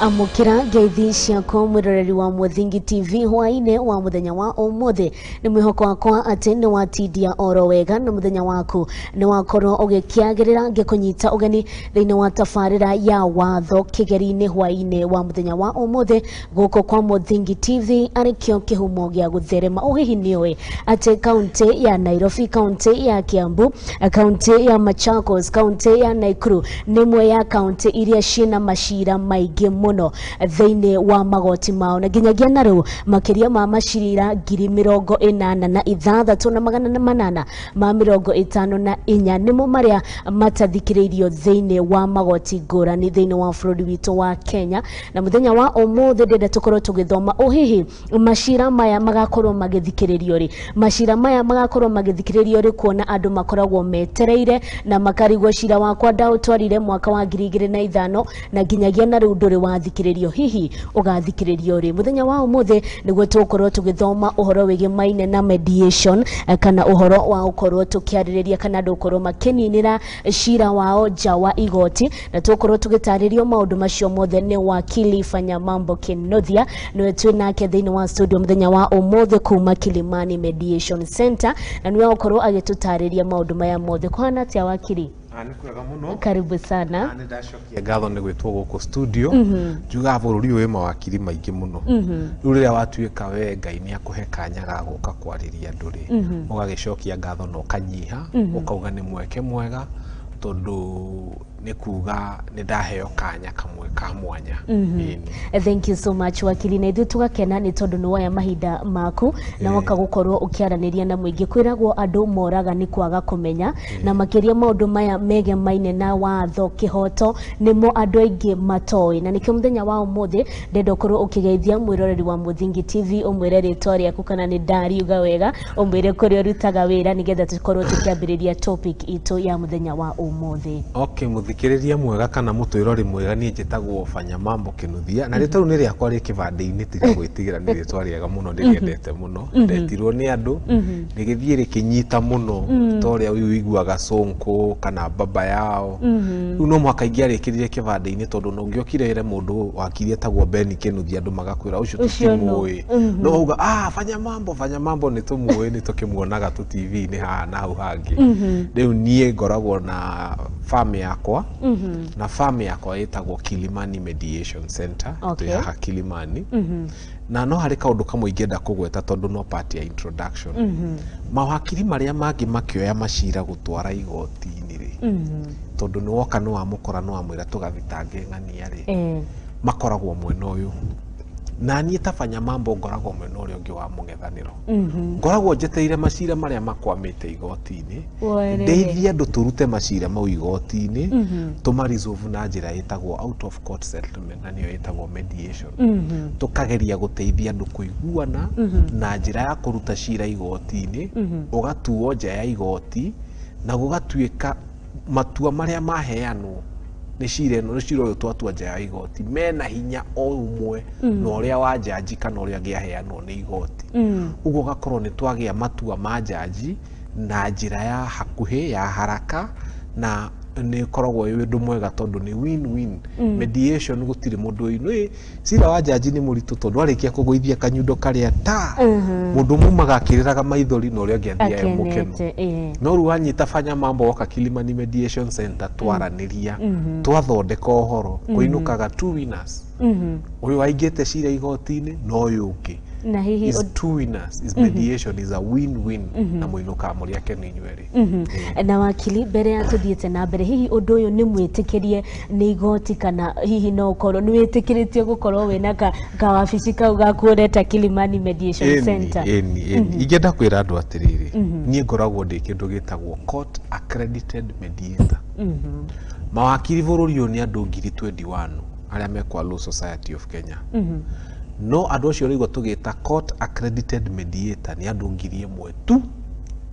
Amũkĩra ngeithi ciakwa mwĩroreri wa Mũthingi TV hwaĩ-inĩ wa mũthenya wa ũmũthĩ. Nĩ mwĩhoko wakwa atĩ nĩ watindia oro wega na mũthenya waku nĩ wakorwo ũgĩkĩagĩrĩra. Ngĩkũnyita ũgeni thĩinĩ wa tabarĩra ya watho kĩgeri-inĩ hwaĩ-inĩ wa mũthenya wa ũmũthĩ gũkũ kwa Mũthingi TV, arĩ kĩo kĩhumo gĩa gũtherema. Ũhihi nĩ ũĩ atĩ kaunti ya Nairobi, kaunti ya Kiambu, kaunti ya Machakos, kaunti ya Nakuru nĩ ĩmwe ya kaunti iria ciĩna macira maingĩ mũno thĩinĩ wa magoti mao, na nginyagia na rĩu makĩria ma macira 86,854 nĩmo marĩa matathikĩrĩirio thĩinĩ wa magoti ngũrani thĩinĩ wa bũrũri witũ wa Kenya. Na mũthenya wa ũmũthĩ ndĩrenda tũkorwo tũgĩthoma ũhihi macira maya magakorwo magĩthikĩrĩrio rĩ, macira maya magakorwo magĩthikĩrĩrio rĩ, kuona andũ makoragwo metereire na makarigwo cira wakwa ndaũtwarire mwaka wa 2005 na nginyagia na rĩu ndũrĩ wathikĩrĩrio, hihi ũgathikĩrĩrio rĩ? Mũthenya wa ũmũthĩ nĩguo tũgũkorwo tũgĩthoma ũhoro wĩgĩmaine na mediation, kana ũhoro wa gũkorwo tũkĩarĩrĩria kana andũ gũkorwo makĩninĩra cira wao nja wa igoti, na tũgũkorwo tũgĩtarĩrio maũndũ macio mothe nĩ wakili Fanya Mambo Kinuthia, nĩwe twĩ nake thĩinĩ wa studio mũthenya wa ũmũthĩ kuma Kilimani Mediation Center, na nĩwe ũgũkorwo agĩtũtarĩria maũndũ maya mothe. Kũhana atĩa, wakiri? Nĩ kwega mũno. Karibu sana. Nĩ ndacokia ngatho nĩ gwĩtwo gũkũ studio. Njugaga bũrũri ũyũ wĩ mawakiri maingĩ mũno. Rĩu rĩrĩa watuĩka we Ngai nĩ akũhe kanya ga gũka kwarĩria andũ rĩ, ũgagĩcokia ngatho na ũkanyiha, ũkauga nĩ mweke mwega, tondũ nĩ kuga nĩ ndaheo kanya kamwe ka mwanya. Ĩni. Thank you so much, wakili, na ithuĩ tũgakena nĩ tondũ nĩ woya mahinda maku na woka gũkorwo ũkĩaranĩria na mũingĩ. Kwĩragwo andũ moraga nĩ kwaga kũmenya, na makĩria maũndũ maya megemaine na watho, kĩhoto, nĩmo andũ aingĩ matoĩ, na nĩkĩo mũthenya wa ũmũthĩ ndenda ũkorwo ũkĩgeithia mwĩroreri wa Mũthingi TV, ũmwĩre rĩtwa rĩaku kana nĩ ndariuga wega, ũmwĩre kũrĩa ũrutaga wĩra, nĩgetha tũkorwo tũkĩambĩrĩria topic itũ ya mũthenya wa ũmũthĩ. Okay, mũthikĩrĩria mwega kana mũtwĩrori mwega, niĩ njĩtagwo Fanya Mambo Kinuthia, na rĩtwa rĩu nĩ rĩakwa rĩ kĩbandĩ-inĩ. Tiga gwĩtigĩra, nĩ rĩtwa rĩega mũno, ndĩrĩendete mũno. Ndetirwo nĩ andũ rĩgĩthiĩ rĩkĩnyita mũno, ta ũrĩa ũiguaga Sonko kana Baba Yao. Rĩu no mũhaka ingĩarĩkĩrire kĩbandĩ-inĩ, tondũ no ũngĩokire ĩre mũndũ wakiri etagwo Ben Kinuthia, andũ magakwĩra ũcio Ũcio nũ? tũtimũĩ. No uga, "Ah, Fanya Mambo, Fanya Mambo nĩ tũmũĩ, nĩ tũkĩmuonaga tũ TV-inĩ haha na hau hangĩ." Rĩu niĩ ngoragwo na farm yakwa, na farm yakwa ĩtagwo Kilimani Mediation Center. Twĩ haha Kilimani. Na no harĩ kaũndũ kamwe ingĩenda kũgweta, tondũ no part ya introduction. Mawakiri marĩa mangĩ makĩoya macira gũtwara igoti-inĩ rĩ, tondũ nĩ woka nĩ wamũkora nĩ wamwĩra tũgathitange ng'ania rĩ, makoragwo mwena ũyũ, na niĩ ta Fanya Mambo ngoragwo mwena ũrĩa ũngĩ wa mũng'ethanĩro. Ngoragwo njetereire macira marĩa makwamĩte igoti-inĩ, Woerere. ndeithie andũ tũrute macira mau igoti-inĩ, tũma resolve na njĩra ĩtagwo out of court settlement, na nĩyo ĩtagwo mediation. Tũkageria gũteithia andũ kũiguana na njĩra ya kũruta cira igoti-inĩ, ũgatuo nja ya igoti, na gũgatuĩka matua marĩa maheanwo nĩ cira ĩno, nĩ cira ũyũ twatua nja ya igoti, mena hinya o ũmwe na ũrĩa wa njanji kana ũrĩa ũngĩaheanwo nĩ igoti. Ũguo ũgakorwo nĩ twagĩa matua ma njanji na njĩra ya hakuhĩ, ya haraka, na nĩ ĩkoragwo ĩ ũndũ mwega tondũ nĩ win-win mediation. Gũtirĩ mũndũ ĩ cira wa njanji nĩ mũritũ, tondũ arĩkia kũgũithia kanyundo karĩa ta mũndũ mumaga akĩrĩraga maithori na ũrĩa ũngĩ athiaga e mũkenu. Akenete. No rĩu wanyita Fanya Mambo woka Kilimani Mediation Center, twaranĩria, twathondeka ũhoro, kũinũkaga two winners, ũyũ waingĩte cira igoti-inĩ na ũyũ ũngĩ. Na hihi Is two winners, is mediation is a win-win, na mũinũkaga mũrĩ akenu inyuerĩ. Na wakili, mbere ya tũthiĩte na mbere, hihi ũndũ ũyũ nĩ mwĩtĩkĩrie nĩ igoti, kana hihi no ũkorwo nĩ wĩtĩkĩrĩtio gũkorwo wĩna kawabici kau gaku ũreta Kilimani Mediation Center? Ĩni, ĩni. Ingĩenda kwĩra andũ atĩrĩrĩ, niĩ ngoragwo ndĩ kĩndũ gĩtagwo court accredited mediator. Mawakiri bũrũri ũyũ nĩ andũ 21,000 arĩa mekwa Law Society of Kenya, no andũ acio ũraigua tũgĩta court accredited mediator nĩ andũ 1,000 tu,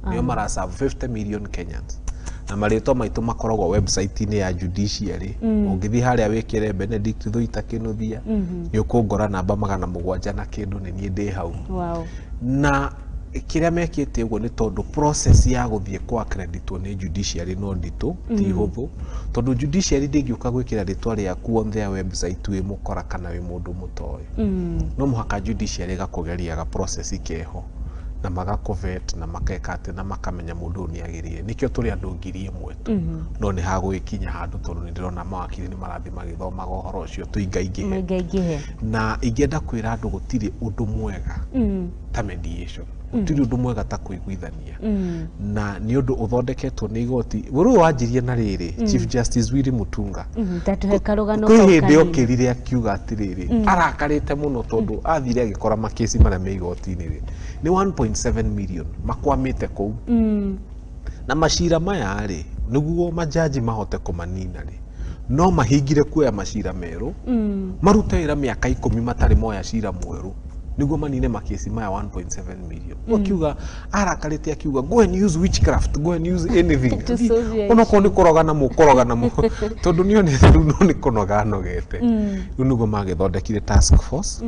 nĩo maraserve 50 million Kenyans. Na marĩtwa maitũ makoragwo website-inĩ ya judiciary. Ũngĩthiĩ harĩa wĩkĩre Benedict Thuita Kinuthia, nĩ ũkũngora namba 700 na kĩndũ, nĩ niĩ ndĩ hau. Na Kĩrĩa mekĩte ũguo nĩ tondũ process ya gũthiĩ kwa accreditwo nĩ judiciary no nditũ, ti hũthũ, tondũ judiciary ndĩngĩũka gwĩkĩra rĩtwa rĩaku on their website wĩ mũkora kana wĩ mũndũ mũtoĩ. No mũhaka judiciary ĩgakũgeria ga process keho na magakũvet na makeka atĩ na makamenya mũndũ ũyũ nĩ agĩrĩire. Nĩkĩo tũrĩ andũ 1,000 tu, no nĩ hagũgĩkinya handũ, tondũ nĩ ndĩrona mawakiri nĩ marathiĩ magĩthomaga ũhoro ũcio, tũingaingĩhe. Maingaingĩhe. Na ingĩenda kwĩra andũ, gũtirĩ ũndũ mwega ta mediation, gũtirĩ ũndũ mwega ta kũiguithania, na nĩ ũndũ ũthondeketwo nĩ igoti. Ũrũ wanjirie na rĩrĩ, Chief Justice Willy Mutunga Tatũhe karũgano kwĩ kau hĩndĩ kanini. Okĩrire akiuga atĩrĩrĩ, arakarĩte mũno tondũ athire agĩkora makĩci marĩa me igoti-inĩ rĩ nĩ 1.7 million makwamĩte kũu, na macira maya rĩ, nĩguo majaji mahote kũmanina rĩ, no mahingire kuoya macira merũ, marute wĩra mĩaka 10 matarĩ moya cira mwerũ nĩguo manine makĩci maya 1.7 million. Akiuga arakarĩte, akiuga, "Go and use witchcraft, go and use anything To solve your onokorwo nĩ kũrogana mũkũrogana tondũ nĩonete rĩu no nĩ kũnoga anogete." Rĩu nĩguo magĩthondekire task force,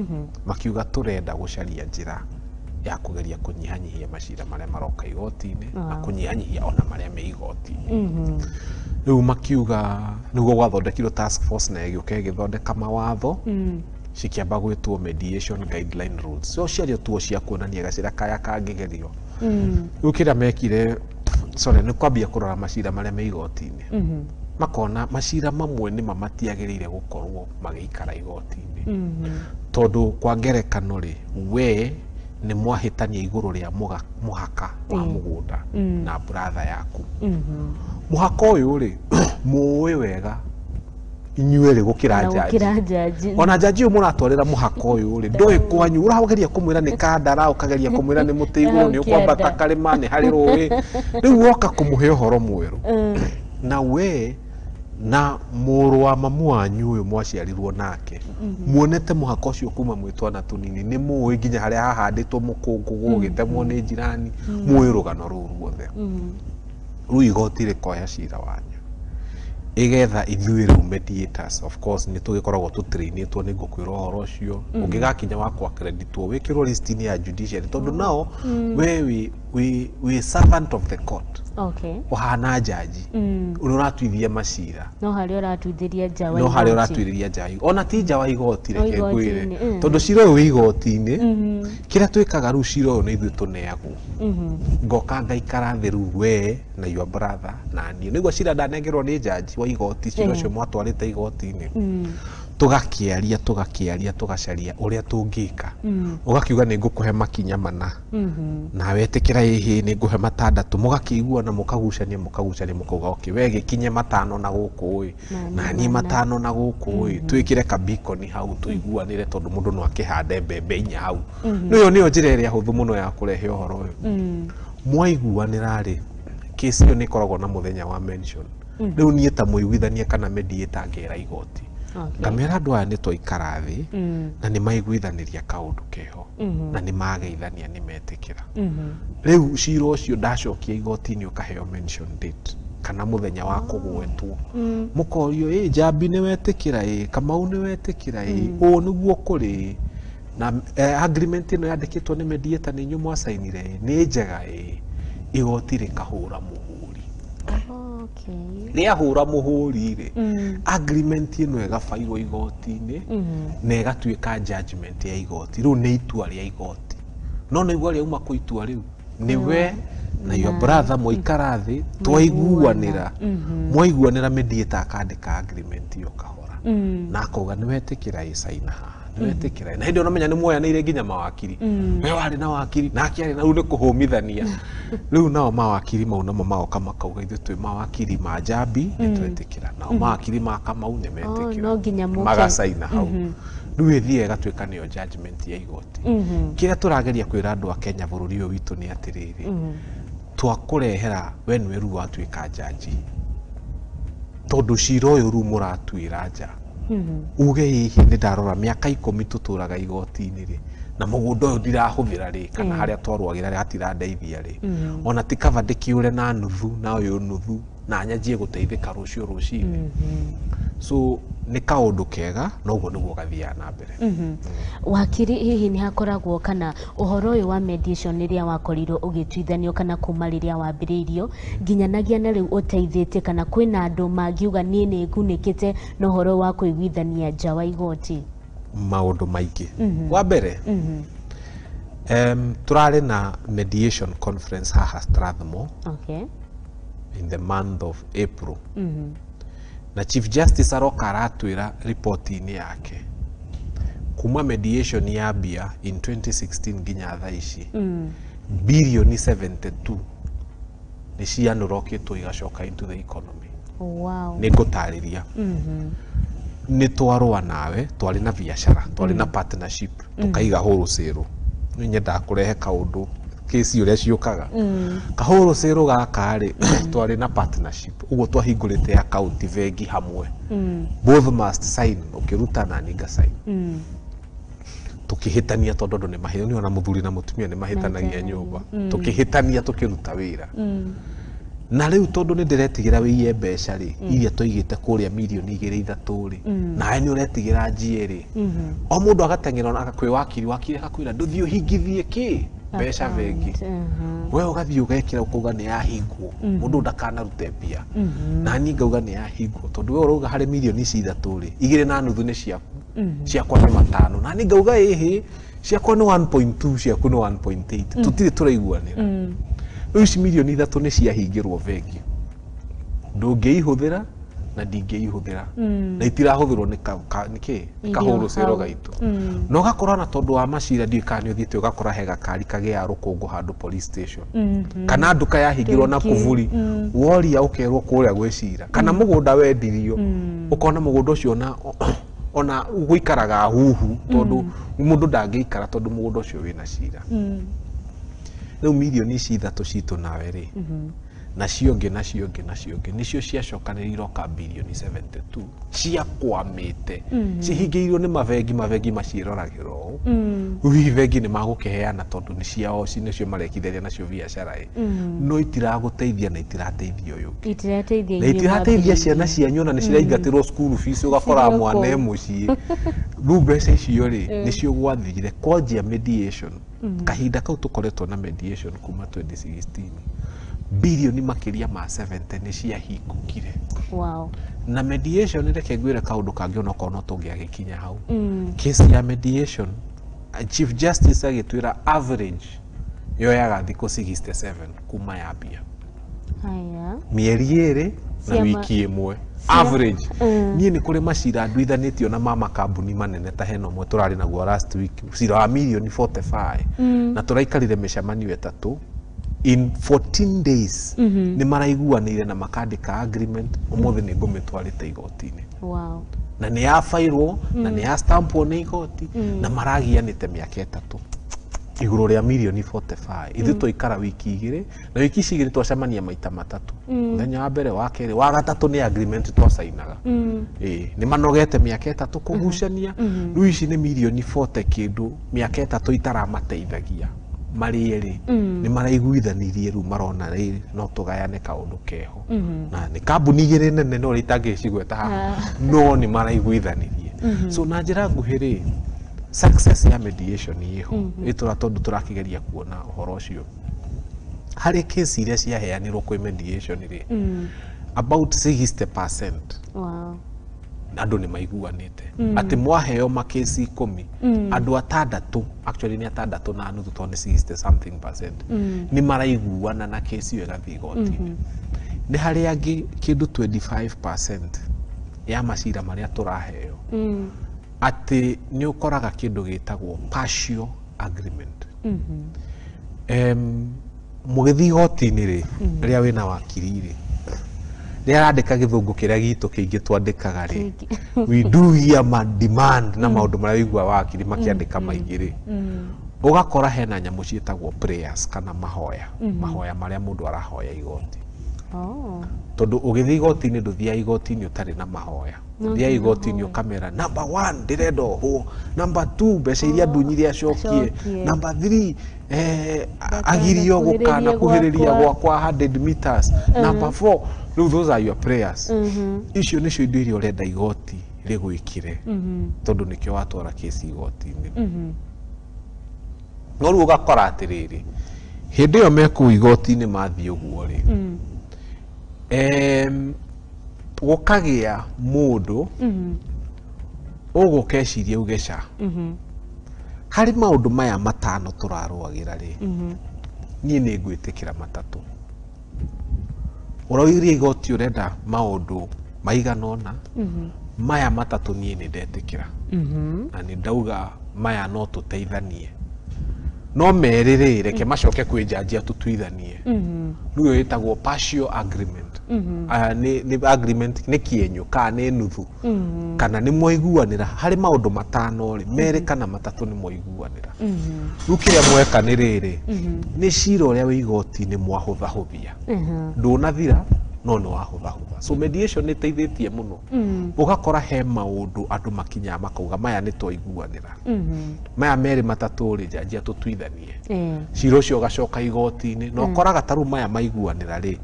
makiuga tũrenda gũcaria njĩra ya kũgeria kũnyihanyihia macira marĩa maroka igoti-inĩ na kũnyihanyihia ona marĩa me igoti-inĩ. Rĩu makiuga nĩguo gwathondekirwo task force na ĩgĩũka ĩgĩthondeka mawatho, cikĩamba gwĩtwo mediation guideline rules. So ciario tuo cia kuonania gacĩra kaya kangĩgerio. Rĩu kĩrĩa mekire, sorry, nĩ kwambia kũrora macira marĩa me igoti-inĩ, makona macira mamwe nĩma matiagĩrĩire gũkorwo magĩikara igoti-inĩ, tondũ kwa ngerekano rĩ, we nĩ mwahĩtania igũrũ rĩa mũhaka wa mũgũnda na brother yaku. Mũhaka ũyũ rĩ, mũĩ wega inyuerĩ gũkĩra Na njaji. gũkĩra njaji. Ona njaji ũyũ mũratwarĩra mũhaka ũyũ rĩ, ndũĩ kwanyu, ũrageria kũmwĩra nĩ kandara, ũkageria kũmwĩra nĩ mũtĩ igũrũ, nĩ Hau ũkwambata kĩanda. karĩma, nĩ harĩ rũĩ, rĩu woka kũmũhe ũhoro mwerũ, na we na mũrũ wa mamu wanyu ũyũ mwaciarirwo nake muonete mũhaka ũcio kuma mwĩ twana tũnini, nĩ mũĩ nginya harĩa hahandĩtwo mũkũngũgũ ũgĩtemwo nĩ njirani, mũĩ rũgano rũu ruothe. Rĩu igoti rĩkoya cira wanyu, igetha ithuĩ rĩu mediators, of course nĩ tũgĩkoragwo tũtrainĩtwo, nĩ ngũkwĩra ũhoro ũcio ũngĩgakinya wa accreditwo wĩkĩrwo list-inĩ ya judiciary, tondũ nao we wĩ servant of the court. Ũhana njaji ũrĩa ũratuithia macira. No harĩa ũratuithĩria nja wa No harĩa igoti. Ũratuĩrĩria nja wa ona ti nja wa igoti, O reke ngwĩre, igoti-inĩ, tondũ cira ũyũ wĩ igoti-inĩ, kĩrĩa twĩkaga rĩu, cira ũyũ nĩ ithuĩ tũneagwo, ngoka ngaikara thĩ rĩu we na your brother na niĩ, nĩguo cira ndanengerwo nĩ njaji wa igoti, cira ũcio mwatwarĩte igoti-inĩ, tũgakĩaria, tũgakĩaria, tũgacaria ũrĩa tũngĩka. Ũgakiuga nĩ ngũkũhe makinya mana, nawe ĩtĩkĩra, ĩhĩ, nĩ ngũhe matandatũ. Mũgakĩiguana, mũkagucania, mũkagucania, mũkauga okay, we gĩkinye matano na gũkũ ĩ, Na na niĩ niĩ mana. Matano na gũkũ ĩ, twĩkĩre kabikoni hau tũiguanĩre, tondũ mũndũ no akĩhande mbembe inya hau. Nĩyo nĩyo njĩra ĩrĩa hũthũ mũno ya kũrehe ũhoro ũyũ. Mwaiguanĩra rĩ, kesi ĩyo nĩ ĩkoragwo na mũthenya wa mention. Rĩu niĩ ta mũiguithania kana mediator ngera igoti, ngamera andũ aya nĩ twaikara thĩ na nĩ maiguithanĩria kaũndũ keho na nĩ mageithania, nĩ metĩkĩra. Rĩu cira ũcio ndacokia igoti-inĩ ũkaheo mention date kana mũthenya wa kũgwetwo. Mũkorio, ĩ Njambi nĩ wetĩkĩra, ĩ Kamau nĩ wetĩkĩra, ĩ ũũ nĩguo kũrĩ na agreement ĩno yandĩkĩtwo nĩ mediator, nĩ inyuĩ mwacainire, ĩ nĩ njega, ĩ igoti rĩkahũra mũhũri. Rĩahũra mũhũri rĩ, agreement ĩno ĩgabairwo igoti-inĩ na ĩgatuĩka judgment ya igoti. Rĩu nĩ itua rĩa igoti, no nĩ igua rĩauma kũ itua rĩu nĩ we na your brother mwaikara thĩ twaiguanĩra, mwaiguanĩra, mediator akandĩka agreement ĩyo kahora na akauga nĩ wetĩkĩra, ĩ caina haha, nĩ wetĩkĩra. Na hĩndĩ ĩyo ũramenya nĩ muoyanĩire nginya mawakiri, we warĩ na wakiri nake arĩ na, rĩu nĩ kũhũmithania. Rĩu nao mawakiri mau namo magoka makauga ithuĩ twĩ mawakiri ma Njambi nĩ twetĩkĩra, nao mawakiri ma Kamau nĩ metĩkĩra. No nginya mũke. Magacaina hau, rĩu ĩthiĩ ĩgatuĩka nĩyo judgment ya igoti. Kĩrĩa tũrageria kwĩra andũ a Kenya, bũrũri ũyũ witũ, nĩ atĩrĩrĩ, twakũrehera we nĩwe rĩu watuĩka njanji, tondũ cira ũyũ rĩu mũratuĩra nja, uge hihi nĩ ndarora mĩaka 10 tũtũraga igoti-inĩ rĩ, na mũgũnda ũyũ ndirahũthĩra rĩ, kana harĩa twarwagĩra rĩ hatirandeithia rĩ, ona ti kaba ndĩkĩũre na nuthu na ũyũ nuthu na nyanjie gũteithĩka rũciũ rũcinĩ. So Nĩ kaũndũ kega na ũguo nĩguo gathiaga na mbere. Wakiri, hihi nĩ hakoragwo kana ũhoro ũyũ wa mediation rĩrĩa wakorirwo ũgĩtuithanio kana kuma rĩrĩa wambĩrĩirio nginyanagia na rĩu ũteithĩtie, kana kwĩna andũ mangiuga niĩ nĩ ngunĩkĩte na ũhoro wa kũiguithania nja wa igoti? Maũndũ maingĩ. Wa mbere, tũrarĩ na mediation conference haha Strathmore in the month of April, na Chief Justice aroka aratwĩra riboti-inĩ yake kuma mediation yambia in 2016 nginya thaa ici, birioni 72 nĩ cianũrokĩtwo igacoka into the economy. Nĩ ngũtarĩria. Nĩ twarũa nawe, twarĩ na biacara, twarĩ na partnership, tũkaiga wholesale. Nĩ nyendaga kũrehe kaũndũ kĩci ũrĩa ciũkaga kahũrũcĩrũ gaka rĩ, twarĩ na partnership ũguo twahingũrĩte account bengi hamwe, both must sign, ũkĩruta na niĩ nga sign. Tukĩhĩtania tondũ andũ nĩ mahĩtania, ona mũthuri na mũtumia nĩ mahĩtanagia nyũmba. Tukĩhĩtania tũkĩruta wĩra, na rĩu tondũ nĩ ndĩretigĩra wĩiye mbeca rĩ, iria twaigĩte kũrĩa mirioni 2 3 rĩ, nawe nĩ ũretigĩra njie rĩ, o mũndũ agateng'era ona kwĩ wakiri, wakiri agakwĩra ndũthiĩ ũhingithie kĩ mbeca bengi. We ũgathiĩ ũgekĩra ũkauga nĩ yahingwo, mũndũ ndakanarute mbia, na niĩ ngauga nĩ yahingwo tondũ we ũrauga harĩ mirioni ici ithatũ rĩ, 2.5 nĩ ciaku, ciakwa nĩ 5, na niĩ ngauga ĩhĩ, ciakwa nĩ 1.2, ciaku nĩ 1.8, tũtirĩ tũraiguanĩra. Rĩu ici mirioni 3 nĩ ciahingĩrwo bengi, ndũngĩihũthĩra na ndingĩihũthĩra, na itirahũthĩrwo nĩ nĩ kĩ, nĩ kahũrũcĩro hau. Gaitũ. Na ũgakora na tondũ wa macira, ndiũĩ kana nĩ ũthiĩte ũgakora he gakari kagĩaga rũkũngũ handũ police station, kana nduka yahingĩrwo na Rĩngĩ, kũburi, woria ũkerwo kũrĩa gwĩ cira, kana mũgũnda wendirio, ũkona mũgũnda ũcio ona gũikaraga huhu tondũ mũndũ ndangĩikara tondũ mũgũnda ũcio wĩna cira. Rĩu mirioni ici 3 citũ nawe rĩ, nacio ngĩ nacio ngĩ nacio ngĩ nĩcio ciacokanĩrĩirwo ka birioni 72 ciakwamĩte cihingĩirwo nĩ mabengi, mabengi maciĩroragĩra ũũ. Rĩu hihi bengi nĩ magũkĩheana tondũ nĩ ciao, nĩcio marekithĩria nacio biacara ĩ, no itiragũteithia na itirateithia ũyũ ũngĩ Itirateithia na inyuĩ itirateithia ciana mwambĩrĩirie. Cianyu ona nĩ ciraingatĩrwo cukuru fees, ũgakora Cirĩ o mwana e kũu. mũciĩ. Rĩu mbeca icio rĩ, nĩcio gwathire kwanjia mediation. Kahinda kau tũkoretwo na mediation kuma 2016, birioni makĩria ma 70 nĩ ciahingũkire. Na mediation, reke ngwĩre kaũndũ kangĩ onokorwo no tũngĩagĩkinya hau, case ya mediation, Chief Justice agĩtwĩra average yoyaga thikũ 67 kuma yambia. Haya. Mĩeri 2 na wiki 1 average. Niĩ nĩ kũrĩ macira nduithanĩtio na ma makambuni manene, ta hena ũmwe tũrarĩ naguo last week, cira wa mirioni 45, na tũraikarire mĩcemanio 3, in 14 days nĩ maraiguanĩire na makandĩka agreement, ũmũthĩ nĩ ngũmĩtwarĩte igoti-inĩ. Na nĩ yabairwo na nĩ ya stampwo nĩ igoti, na maragianĩte mĩaka 3 igũrũ rĩa mirioni 45. Ithuĩ twaikara wiki 2, na wiki ici igĩrĩ twacemania maita matatũ, mũthenya wa mbere, wa kerĩ, wa gatatũ nĩ agreement twacainaga. Ĩĩ, nĩ manogete mĩaka 3 kũgucania. Rĩu ici nĩ mirioni 40 kĩndũ, mĩaka 3 itaramateithagia marĩ erĩ, nĩ maraiguithanirie, rĩu marona rĩrĩ no tũgayane kaũndũ keho, na nĩ kambuni igĩrĩ nene, no rĩ itangĩcigweta haha, no nĩ maraiguithanirie. So na njĩra nguhĩ rĩ, success ya mediation ĩho ĩtũra tondũ tũrakĩgeria kuona ũhoro ũcio harĩ case iria ciaheanirwo kwĩ mediation rĩ, about 60% andũ nĩ maiguanĩte atĩ mwaheo makesi 10, andũ atandatũ, actually nĩ 6.5 tondũ nĩ 60 something percent, nĩ maraiguana na kesi ĩyo ĩgathiĩ igoti-inĩ. Nĩ harĩ angĩ kĩndũ 25% ya macira marĩa tũraheo atĩ nĩ ũkoraga kĩndũ gĩtagwo partial agreement. Mũgĩthiĩ igoti-inĩ rĩ, rĩrĩa wĩna wakiri rĩ, rĩrĩa arandĩka gĩthũngũ kĩrĩa gitũ kĩingĩ twandĩkaga rĩ, we do hear ma demand na maũndũ marĩa wĩigua wakiri makĩandĩka maingĩ rĩ, ũgakora hena nyamũ ciĩtagwo prayers kana mahoya, mahoya marĩa mũndũ arahoya igoti. Tondũ ũgĩthiĩ igoti-inĩ, ndũthiaga igoti-inĩ ũtarĩ na mahoya. No ũthiaga nginya igoti-inĩ ũhoe. Ũkamera number one, ndĩrenda ohwo; number two, mbeca iria ndunyire acokie; acokie. Number three, agirio Ndakanakuhĩrĩrie gũkanakuhĩrĩria gwakwa. gwakwa 100 meters; number four. Rĩu those are your prayers. Icio nĩcio indo iria ũrenda igoti rĩgwĩkĩre tondũ nĩkĩo watwara kĩci igoti-inĩ. No rĩu ũgakora atĩrĩrĩ, hĩndĩ ĩyo me kũu igoti-inĩ mathiĩ ũguo rĩ, gũkagĩa mũndũ ũgũka ecirie uge ca harĩ maũndũ maya matano tũrarũagĩra rĩ, niĩ nĩ ngwĩtĩkĩra matatũ. Ũroirie igoti ũrenda maũndũ maigana ũna, maya matatũ niĩ nĩ ndetĩkĩra na nĩ ndauga maya no tũteithanie, no merĩ rĩ reke macoke kwĩ njanji atũtuithanie. Rĩu ĩyo ĩtagwo partial agreement. Aya nĩ agreement nĩ kĩenyũ kana nĩ nuthu kana nĩ mwaiguanĩra harĩ maũndũ matano rĩ, merĩ kana matatũ nĩ mwaiguanĩra. Rĩu kĩrĩa mweka nĩ rĩrĩ, nĩ cira ũrĩa wĩ igoti-inĩ mwahũthahũthia, ndũnathira no nĩ wahũthahũtha. So mediation nĩ ĩteithĩtie mũno. Ũgakora he maũndũ andũ makinyaga makauga maya nĩ twaiguanĩra, maya merĩ matatũ rĩ njanji atũtuithanie. Cira ũcio ũgacoka igoti-inĩ na ũkoraga ta rĩu maya maiguanĩra rĩ,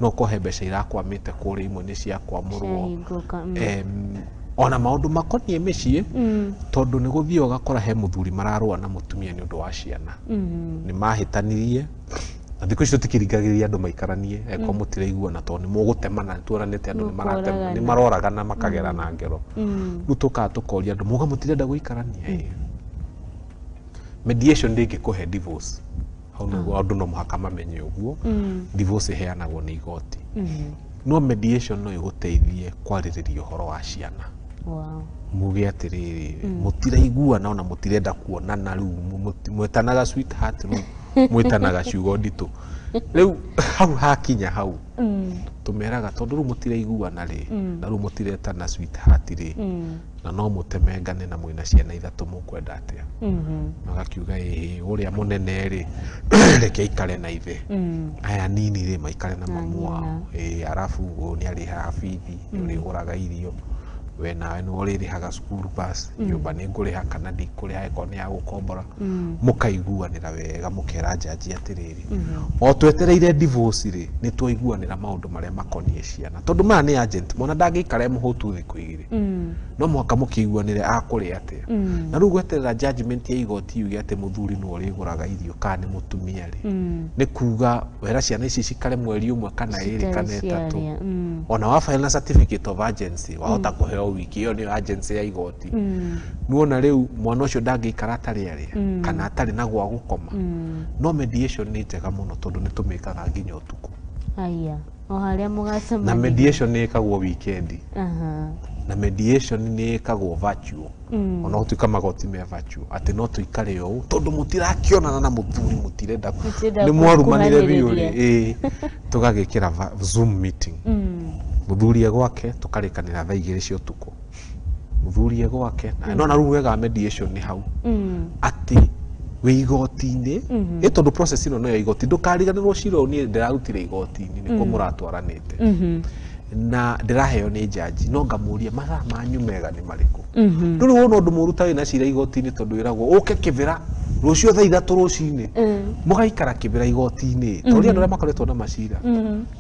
no ũkohe mbeca irakwamĩte kũrĩa, imwe nĩ cia kwamũrwo. Ciahingũka. Ona maũndũ makoniĩ mĩciĩ, tondũ nĩ gũthiĩ ũgakora he mũthuri mararũa na mũtumia nĩ ũndũ wa ciana, nĩ mahĩtanirie na thikũ ici tũtikĩringagĩrĩria andũ maikaranie angĩkorwo mũtiraiguana tondũ nĩ mũgũtemana, nĩ tuonanĩte andũ nĩ maratema, nĩ maroragana makagerana ngero. Rĩu tũkaga tũkoria andũ muga mũtirenda gũikarania. Ĩĩ. Mediation ndĩngĩkũhe divorce hau nĩguo andũ no mũhaka mamenye ũguo. Divorce ĩheanagwo nĩ igoti, no mediation no ĩgũteithie kwarĩrĩria ũhoro wa ciana. Muge atĩrĩrĩ, mũtiraiguana ona mũtirenda kuonana, rĩu mwĩtanaga sweetheart, rĩu mwĩtanaga ciugo nditũ. Rĩu hau hakinya hau tũmeraga tondũ rĩu mũtiraiguana rĩ, na rĩu mũtiretana sweetheart rĩ, na no mũtemengane na mwĩna ciana ithatũ, mũkwenda atĩa? Magakiuga ĩhĩ, ũrĩa mũnene rĩ reke aikare na ithe, aya nini rĩ maikare na mamu wao. Ĩĩ, arabu ũyũ nĩ arĩhaga bithi, nĩ ũrĩgũraga irio, we nawe nĩ ũrĩrĩhaga school bus, nyũmba nĩ ngũrĩha kana ndikũrĩha ĩkorwo nĩ ya gũkombora. Mũkaiguanĩra wega, mũkera njanji atĩrĩrĩ, o twetereire divorce rĩ, nĩ twaiguanĩra maũndũ marĩa makoniĩ ciana, tondũ maya nĩ agent, mwana ndangĩikara e mũhũtu thikũ igĩrĩ, no mũhaka mũkĩiguanĩre akũrĩa atĩa. Na rĩu gweterera judgment ya igoti yuge atĩ mũthuri nĩwe ũrĩgũraga irio kana nĩ mũtumia rĩ, nĩ kuga wera ciana ici cikare mweri ũmwe kana ĩrĩ kana ĩtatũ. Ona wa file na certificate of agency wahota kũheo wiki ĩyo, nĩyo agency ya igoti. Nuona rĩu mwana ũcio ndangĩikara atarĩ arĩa kana atarĩ na gwa gũkoma. No mediation nĩ njega mũno tondũ nĩ tũmĩkaga nginya ũtukũ. Aya o harĩa mũgacemania. Na mediation nĩ ĩkagwo weekend. Na mediation nĩ ĩkagwo virtual, ona gũtuĩka magoti me virtual, atĩ no tũikare ũũ tondũ mũtirakĩonana na mũthuri, mũtirenda Mũtirenda nĩ mwarumanire biũ rĩ, kuhanĩrĩria. Ĩĩ, tũgagĩkĩra Zoom meeting, mũthuri e gwake, tũkarĩkanĩra thaa 2 cia ũtukũ, mũthuri e gwake. Na no na rĩu wega wa mediation nĩ hau atĩ wĩ igoti-inĩ, ĩ tondũ process ĩno no ya igoti, ndũkariganĩrwo cira ũyũ niĩ ndĩrarutire igoti-inĩ nĩkuo mũratwaranĩte na ndĩraheo nĩ njanji, no ngamũria mathaa manyu mega nĩ marĩkũ. Ndũrĩ wona ũndũ mũru ta wĩna cira igoti-inĩ tondũ wĩragwo ũke kĩbĩra rũciũ thaa 3 rũcinĩ, mũgaikara kĩbĩra igoti-inĩ tondũ andũ arĩa makoretwo na macira,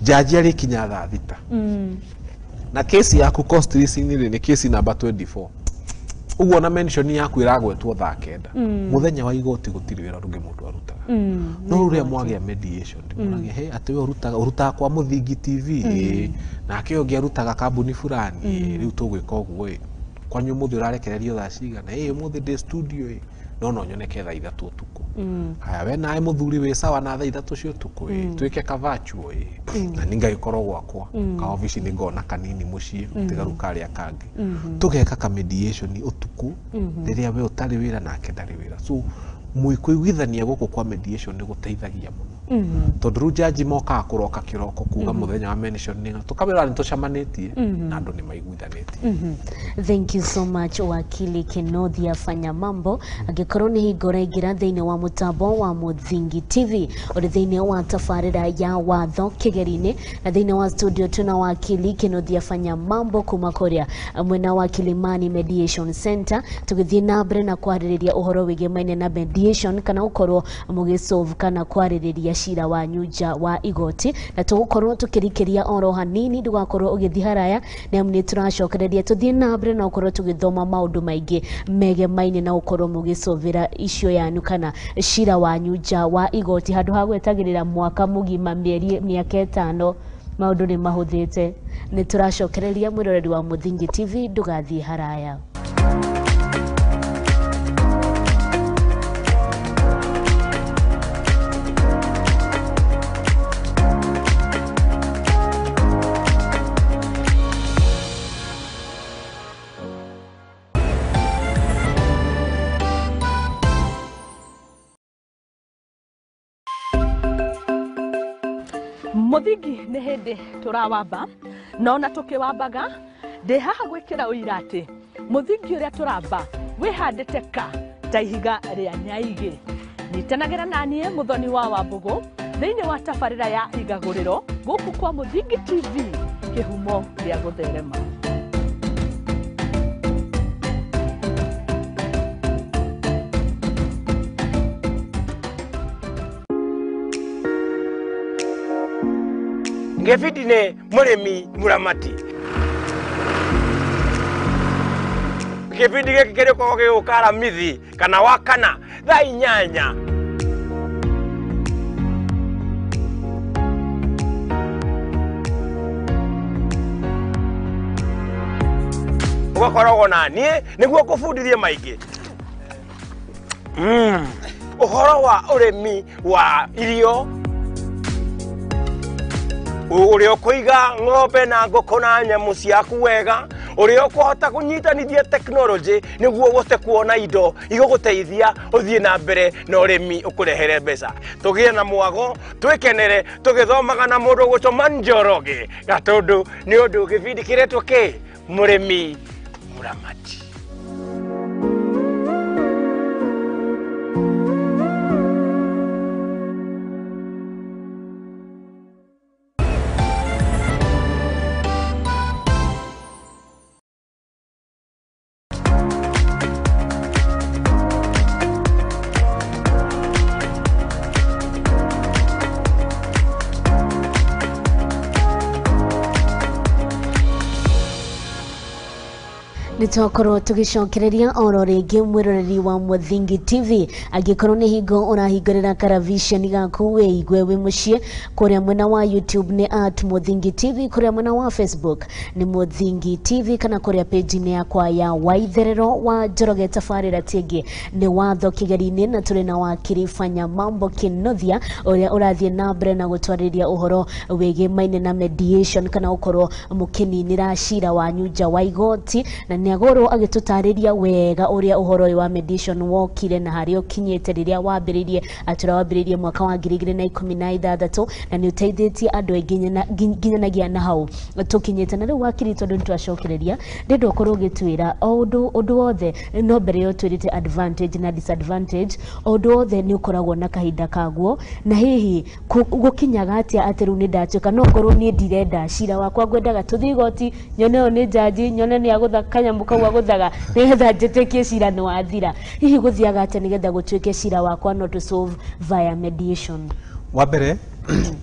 njanji arĩkinya thaa 6 na kesi yaku cost rĩ nĩ kesi namba 24 ũguo, na mention yaku ĩragwetwo thaa 9 mũthenya wa igoti, gũtirĩ wĩra ũngĩ mũndũ arutaga. No rĩrĩa mwagĩa mediation, ndĩmũragia he atĩ we ũrutaga kwa Mũthingi TV, ĩĩ, nake ũyũ ũngĩ arutaga kambuni fulani, ĩĩ, rĩu tũgwĩka ũguo, ĩ kwanyu ũmũthĩ ũrarekererio thaa cigana? Ĩ ũmũthĩ ndĩ studio, ĩ no nyoneke thaa 3 ũtukũ. Haya, we nawe mũthuri wĩ sawa na thaa 3 cia ũtukũ? Ĩ twĩke ka virtual, ĩ na nĩ ngagĩkorwo gwakwa ka obici nĩ ngona kanini mũciĩ tigaru karĩa kangĩ, tũgeka ka mediation ũtukũ rĩrĩa we ũtarĩ wĩra nake ndarĩ wĩra. So kũiguithania gũkũ kwa mediation nĩ gũteithagia mũno tondũ rĩu jaji mokaga kũroka kĩroko kuga mũthenya wa mention nĩ tũkawĩra nĩ tũcemanĩtie na andũ nĩ maiguithanĩtie. Thank you so much, wakili Kenothia Fanya Mambo. Angĩkorwo nĩ hingo ũraingĩra thĩinĩ wa mũtambo wa Mũthingi TV, ũrĩ thĩinĩ wa tabarĩra ya watho kĩgeri-inĩ, na thĩinĩ wa studio tuna wakili Kenothia Fanya Mambo kuma kũrĩa mwena wa Kilimani Mediation Center, tũgĩthiĩ na mbere na kwarĩrĩria ũhoro wĩgemaine na mediation kana gũkorwo mũgĩsolve kana kwarĩrĩria cira wanyu nja wa igoti, na tũgũkorwo tũkĩrikĩria oro hanini ndũgakorwo ũgĩthiĩ haraya nĩ amu nĩ tũracokereria tũthiĩ na mbere na ũkorwo tũgĩthoma maũndũ maingĩ megemaine na ũkorwo mũgĩcũvĩra icio yanyu kana cira wanyu nja wa igoti handũ ha gwetagĩrĩra mwaka mũgima mĩeri mĩaka 5 maũndũ nĩ mahũthĩte. Nĩ tũracokereria mwĩroreri wa Mũthingi TV, ndũgathiĩ haraya. Mũthingi nĩ hĩndĩ tũrawamba na ona tũkĩwambaga ndĩ haha gwĩkĩra ũira atĩ mũthingi ũrĩa tũramba wĩhandĩte ka ta ihiga rĩa nyaigĩ. Nyitanagĩra na niĩ Mũthoni wa Wambũgũ thĩinĩ wa tabarĩra ya Igagũrĩro gũkũ kwa Mũthingi TV, kĩhumo gĩa gũtherema. Gĩbindi nĩ mũrĩmi mũramati. Gĩbindi gĩkĩ kĩrĩkoragwo gĩgũka Aramithi kana Wakana thaa 8. Ũgakoragwo na niĩ nĩguo ngũbundithie maingĩ ũhoro wa ũrĩmi wa irio, ũrĩa ũkũiga ng'ombe na ngũkũ na nyamũ ciaku wega, ũrĩa ũkũhota kũnyitanithia tekinoronjĩ nĩguo ũhote kuona indo igũgũteithia ũthiĩ na mbere na ũrĩmi ũkũrehere mbeca. Tũgĩe na mwago, twĩkenere tũgĩthomaga na mũndũ ũgwĩtwo Manjoroge Gatũndũ, nĩ ũndũ gĩbindi kĩretwo kĩ Mũrĩmi Mũramati. Nĩtwakorwo tũgĩcokereria oro rĩngĩ mwĩroreri wa Mũthingi TV. Angĩkorwo nĩ hingo ũrahingũrĩra karaviceni gaku wĩigue wĩ mũciĩ, kũrĩa mwena wa YouTube nĩ @Mũthingi TV, kũrĩa mwena wa Facebook nĩ Mũthingi TV, kana kũrĩa page-inĩ yakwa ya Waitherero wa Njoroge tabarĩra tingĩ nĩ Watho Kĩgeri-inĩ, na tũrĩ na wakiri Fanya Mambo Kinuthia ũrĩa ũrathiĩ na mbere na gũtwarĩria ũhoro wĩgĩmaine na mediation kana gũkorwo mũkĩninĩra cira wanyu nja wa igoti, na nĩ agorwo agĩtũtarĩria wega ũrĩa ũhoro ũyũ wa mediation wokire na harĩa ũkinyĩte rĩrĩa wambĩrĩirie, atũra wambĩrĩirie mwaka wa 2016 na nĩ ũteithĩtie andũ aingĩ nginyanagia na hau tũkinyĩte. Na rĩu wakiri, tondũ nĩtwacokereria, ndĩrenda ũkorwo ũgĩtwĩra o ũndũ wothe, no mbere yo twĩrĩte advantage na disadvantage, o ũndũ wothe nĩ ũkoragwo na kahinda kaguo, na hihi gũkinyaga atĩa atĩ rĩu nĩ ndatuĩka no ngorwo niĩ ndirenda cira wakwa, ngwendaga tũthiĩ igoti nyone ũyũ nĩ jaji, nyone nĩ agũtha kanyamũ kau agũthaga nĩgetha njĩtĩkie cira nĩ wathira. Hihi gũthiaga atĩa nĩgetha gũtuĩke cira wakwa no to solve via mediation? Wa mbere,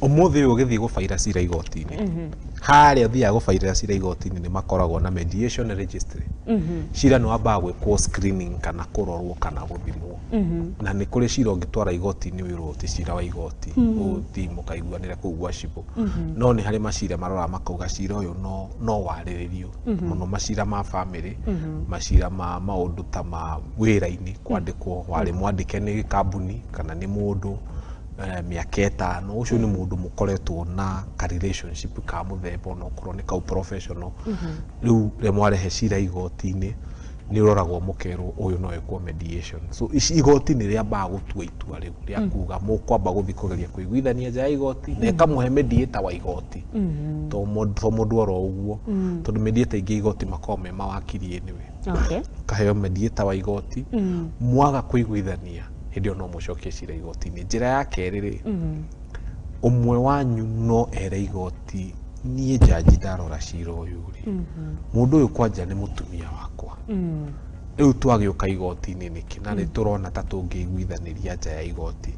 ũmũthĩ ũyũ ũgĩthiĩ gũbaira cira igoti-inĩ, harĩa ũthiaga gũbairĩra cira igoti-inĩ nĩ makoragwo na mediation registry. Cira nĩ wambaga gwĩkwo screening kana kũrorwo kana gũthimwo, na nĩ kũrĩ cira ũngĩtwara igoti-inĩ wĩrwo ti cira wa igoti, ũthiĩ mũkaiguanĩre kũu gwa cibũ. No nĩ harĩ macira maroraga makauga cira ũyũ no warĩrĩrio mũno, macira ma family, macira ma maũndũ ta ma wĩra-inĩ, kwandĩkwo warĩ mwandĩke nĩ kambuni kana nĩ mũndũ mĩaka 5, ũcio nĩ mũndũ mũkoretwo na ka relationship ka mũthemba onokorwo nĩ kau professional. Rĩu rĩrĩa mwarehe cira igoti-inĩ nĩ ũroragwo mũkerwo ũyũ no ĩkwo mediation. So ici igoti nĩ rĩambaga gũtua itua rĩu rĩa kuga mũkwamba gũthiĩ kũgeria kũiguithania nja ya igoti, na ĩkamũhe mediator wa igoti, to mũndũ oro ũguo, tondũ mediator aingĩ igoti makoragwo me mawakiri anyway. Kaheo mediator wa igoti, mwaga kũiguithania hĩndĩ ĩyo no mũcokie cira igoti-inĩ. Njĩra ya kerĩ rĩ, ũmwe wanyu no ere igoti, niĩ jaji ndarora cira ũyũ rĩ, mũndũ ũyũ kwanja nĩ mũtumia wakwa, rĩu twagĩũka igoti-inĩ nĩkĩ na nĩ tũrona ta tũngĩiguithanĩria nja ya igoti,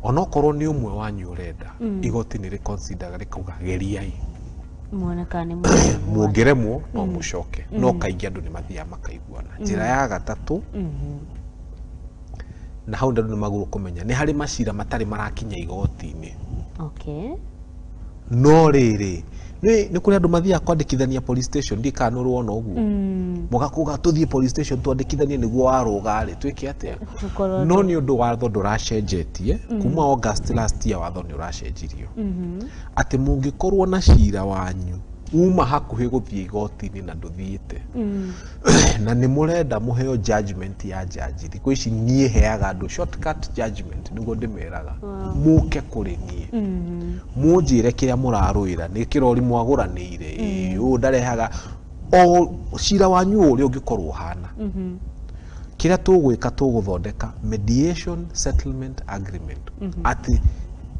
Onokorwo nĩ ũmwe wanyu ũrenda, igoti nĩ rĩconsideraga rĩkauga geriai. Muone kana nĩ mũkũiguana. Mũngĩremwo no mũcoke, no kaingĩ andũ nĩ mathiaga makaiguana. Njĩra ya gatatũ, na hau andũ nĩ magũrũ kũmenya nĩ harĩ macira matarĩ marakinya igoti-inĩ. No rĩrĩ, nĩ kũrĩ andũ mathiaga kwandĩkithania police station, ndiĩ kana nĩ ũrĩ wona ũguo. Mũgakuga tũthiĩ police station twandĩkithanie nĩguo warũga rĩ twĩke atĩa? Tũkorwo No nĩ ũndũ watho ndũracenjetie kuma August last year, watho nĩ ũracenjirio atĩ mũngĩkorwo na cira wanyu uma hakuhĩ gũthiĩ igoti-inĩ na ndũthiĩte na nĩ mũrenda mũheo judgment ya jaji, thikũ ici niĩ heaga andũ shortcut judgment, nĩguo ndĩmeraga mũke kũrĩ niĩ mũnjĩre kĩrĩa mũrarũĩra, nĩ kĩrori mwagũranĩire, ĩĩ, ũũ ndarehaga o cira wanyu ũrĩa ũngĩkorwo ũhana. Kĩrĩa tũgwĩka, tũgũthondeka mediation settlement agreement, atĩ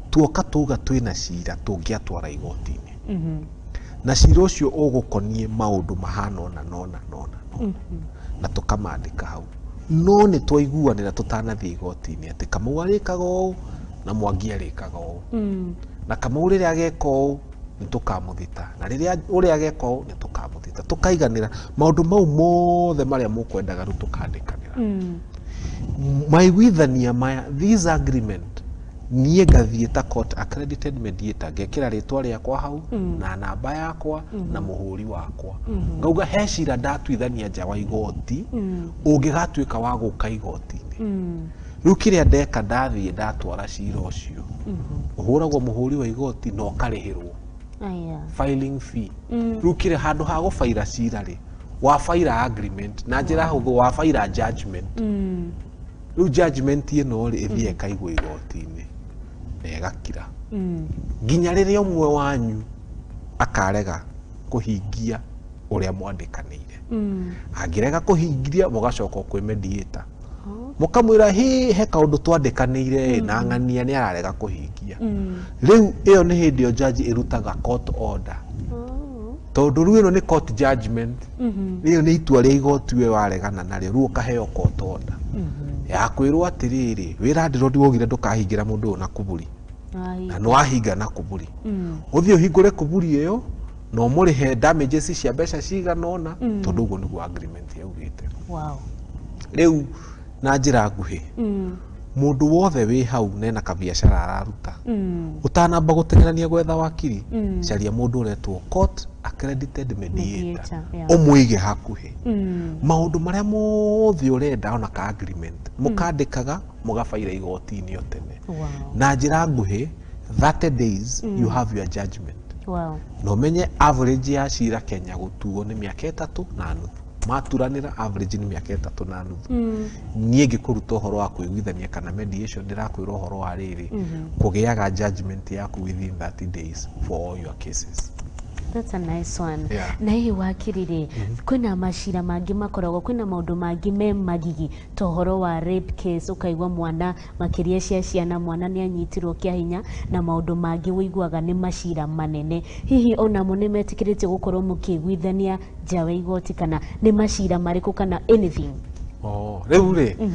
tuoka tuga twĩna cira tũngĩatwara igoti-inĩ na cira ũcio ũgũkoniĩ maũndũ mahana ũna nona nona nona, na tũkamandĩka hau, no nĩ twaiguanĩra tũtanathiĩ igoti-inĩ atĩ Kamau arĩkaga ũũ na Mwangi arĩkaga ũũ, na Kamau rĩrĩa ageka ũũ nĩ tũkamũthita, na rĩrĩa ũrĩa ageka ũũ nĩ tũkamũthita, tũkaiganĩra maũndũ mau mothe marĩa mũkwendaga. Rĩu tũkandĩkanĩra maiguithania maya, this agreement, niĩ ngathiĩ ta court accredited mediator, ngekĩra rĩtwa rĩakwa hau na namba yakwa na mũhũri wakwa, ngauga he cira ndatuithania nja wa igoti ũngĩgatuĩka wa gũka igoti-inĩ. Rĩu kĩrĩa ndeka, ndathiĩ ndatwara cira ũcio, ũhũragwo mũhũri wa igoti na ũkarĩhĩrwo Aya. filing fee. Rĩu kĩrĩa handũ ha gũbaira cira rĩ, wabaira agreement na njĩra hũthũ, wabaira judgment. Rĩu judgment ĩno rĩ, ĩthiĩ ĩkaigwo igoti-inĩ na ĩgakira nginya rĩrĩa ũmwe wanyu akarega kũhingia ũrĩa mwandĩkanĩire. Angĩrega kũhingia, mũgacoka kwĩ mediator, mũkamwĩra hĩ, he kaũndũ twandĩkanĩire na ng'ania nĩ ararega kũhingia. Rĩu ĩyo nĩ hĩndĩ ĩyo judge ĩrutaga court order, tondũ rĩu ĩno nĩ court judgment, ĩyo nĩ itua rĩa igoti we waregana narĩo. Rĩu ũkaheo court order ya kwĩrwo atĩrĩrĩ, wĩ landlord waugire ndũkahingĩra mũndũ ũyũ na kuburi, na nĩ wahinga na kuburi, ũthiĩ ũhingũre kuburi ĩyo na ũmũrĩhe damages cia mbeca cigana ũna, tondũ ũguo nĩguo agreement yaugĩte. Rĩu na njĩra nguhĩ, mũndũ wothe wĩ hau nena kabiacara araruta, ũtanamba gũteng'erania gwetha wakiri, caria mũndũ ũretwo court accredited mediator, Mediator, yeah. ũmũige hakuhĩ. Maũndũ marĩa mothe ũrenda ona ka agreement mũkandĩkaga, mũgabaira igoti-inĩ o tene. Na njĩra nguhĩ, 30 days you have your judgment. Na ũmenye average ya cira Kenya gũtuo nĩ mĩaka 3.5. Maturanĩra average nĩ mĩaka 3.5. Niĩ ngĩkũruta ũhoro wa kũiguithania kana mediation, ndĩrakwĩra ũhoro wa rĩrĩ, kũgĩaga judgment yaku within 30 days for all your cases. That's a nice one. Yeah. Na hihi wakiri rĩ, kwĩna macira mangĩ makoragwo, kwĩna maũndũ mangĩ me magigi ta ũhoro wa rape case, ũkaigua mwana, makĩria cia ciana, mwana nĩ anyitirwo kĩa hinya na maũndũ mangĩ ũiguaga nĩ macira manene. Hihi onamo nĩ metĩkĩrĩtio gũkorwo mũkĩiguithania nja wa igoti, kana nĩ macira marĩkũ, kana anything? Oh, rĩu rĩ,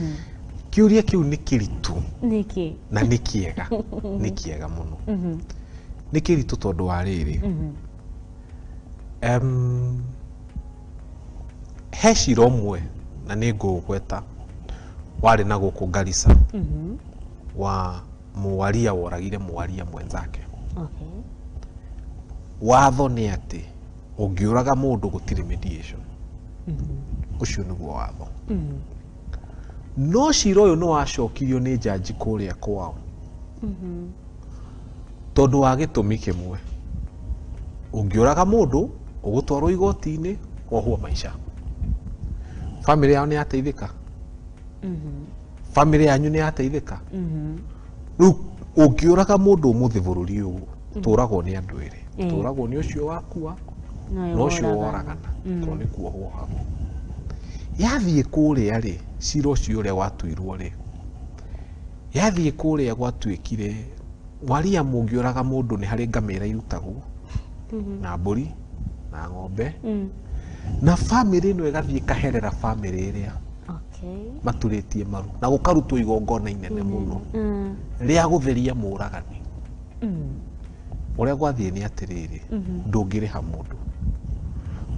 kĩũria kĩu nĩ kĩritũ. Nĩkĩ? Na nĩ kĩega, nĩ kĩega mũno. Nĩ kĩritũ tondũ wa rĩrĩ, he cira ũmwe na nĩ ngũũgweta warĩ na gũkũ Garissa wa mwaria woragire mwaria mwenzake. Watho nĩ atĩ ũngĩũraga mũndũ gũtirĩ mediation, ũcio nĩguo watho. No cira ũyũ nĩ wacokirio nĩ jaji kũrĩa kwao tondũ wa gĩtũmi kĩmwe: ũngĩũraga mũndũ ũgũtwarwo igoti-inĩ wohwo maica. Bamĩrĩ yao nĩ yateithĩka? Bamĩrĩ yanyu nĩ yateithĩka? Rĩu ũngĩũraga mũndũ ũmũthĩ bũrũri ũyũ, tũragwo nĩ andũ erĩ. Tũragwo nĩ ũcio wakua No na ũcio woragana. Woragana tondũ nĩ kuohwo hau yathiĩ kũrĩa rĩ, cira ũcio ũrĩa watuirwo rĩ, yathiĩ kũrĩa gwatuĩkire waria mũngĩũraga mũndũ nĩ harĩ ngamĩra irutagwo na mbũri na ng'ombe, na bamĩrĩ ĩno ĩgathiĩ ĩkaherera bamĩrĩ ĩrĩa. Maturĩtie maru na gũkarutwo igongona inene mũno rĩa gũtheria mũragani. Ũrĩa gwathiĩ nĩ atĩrĩrĩ, ndũngĩrĩha mũndũ,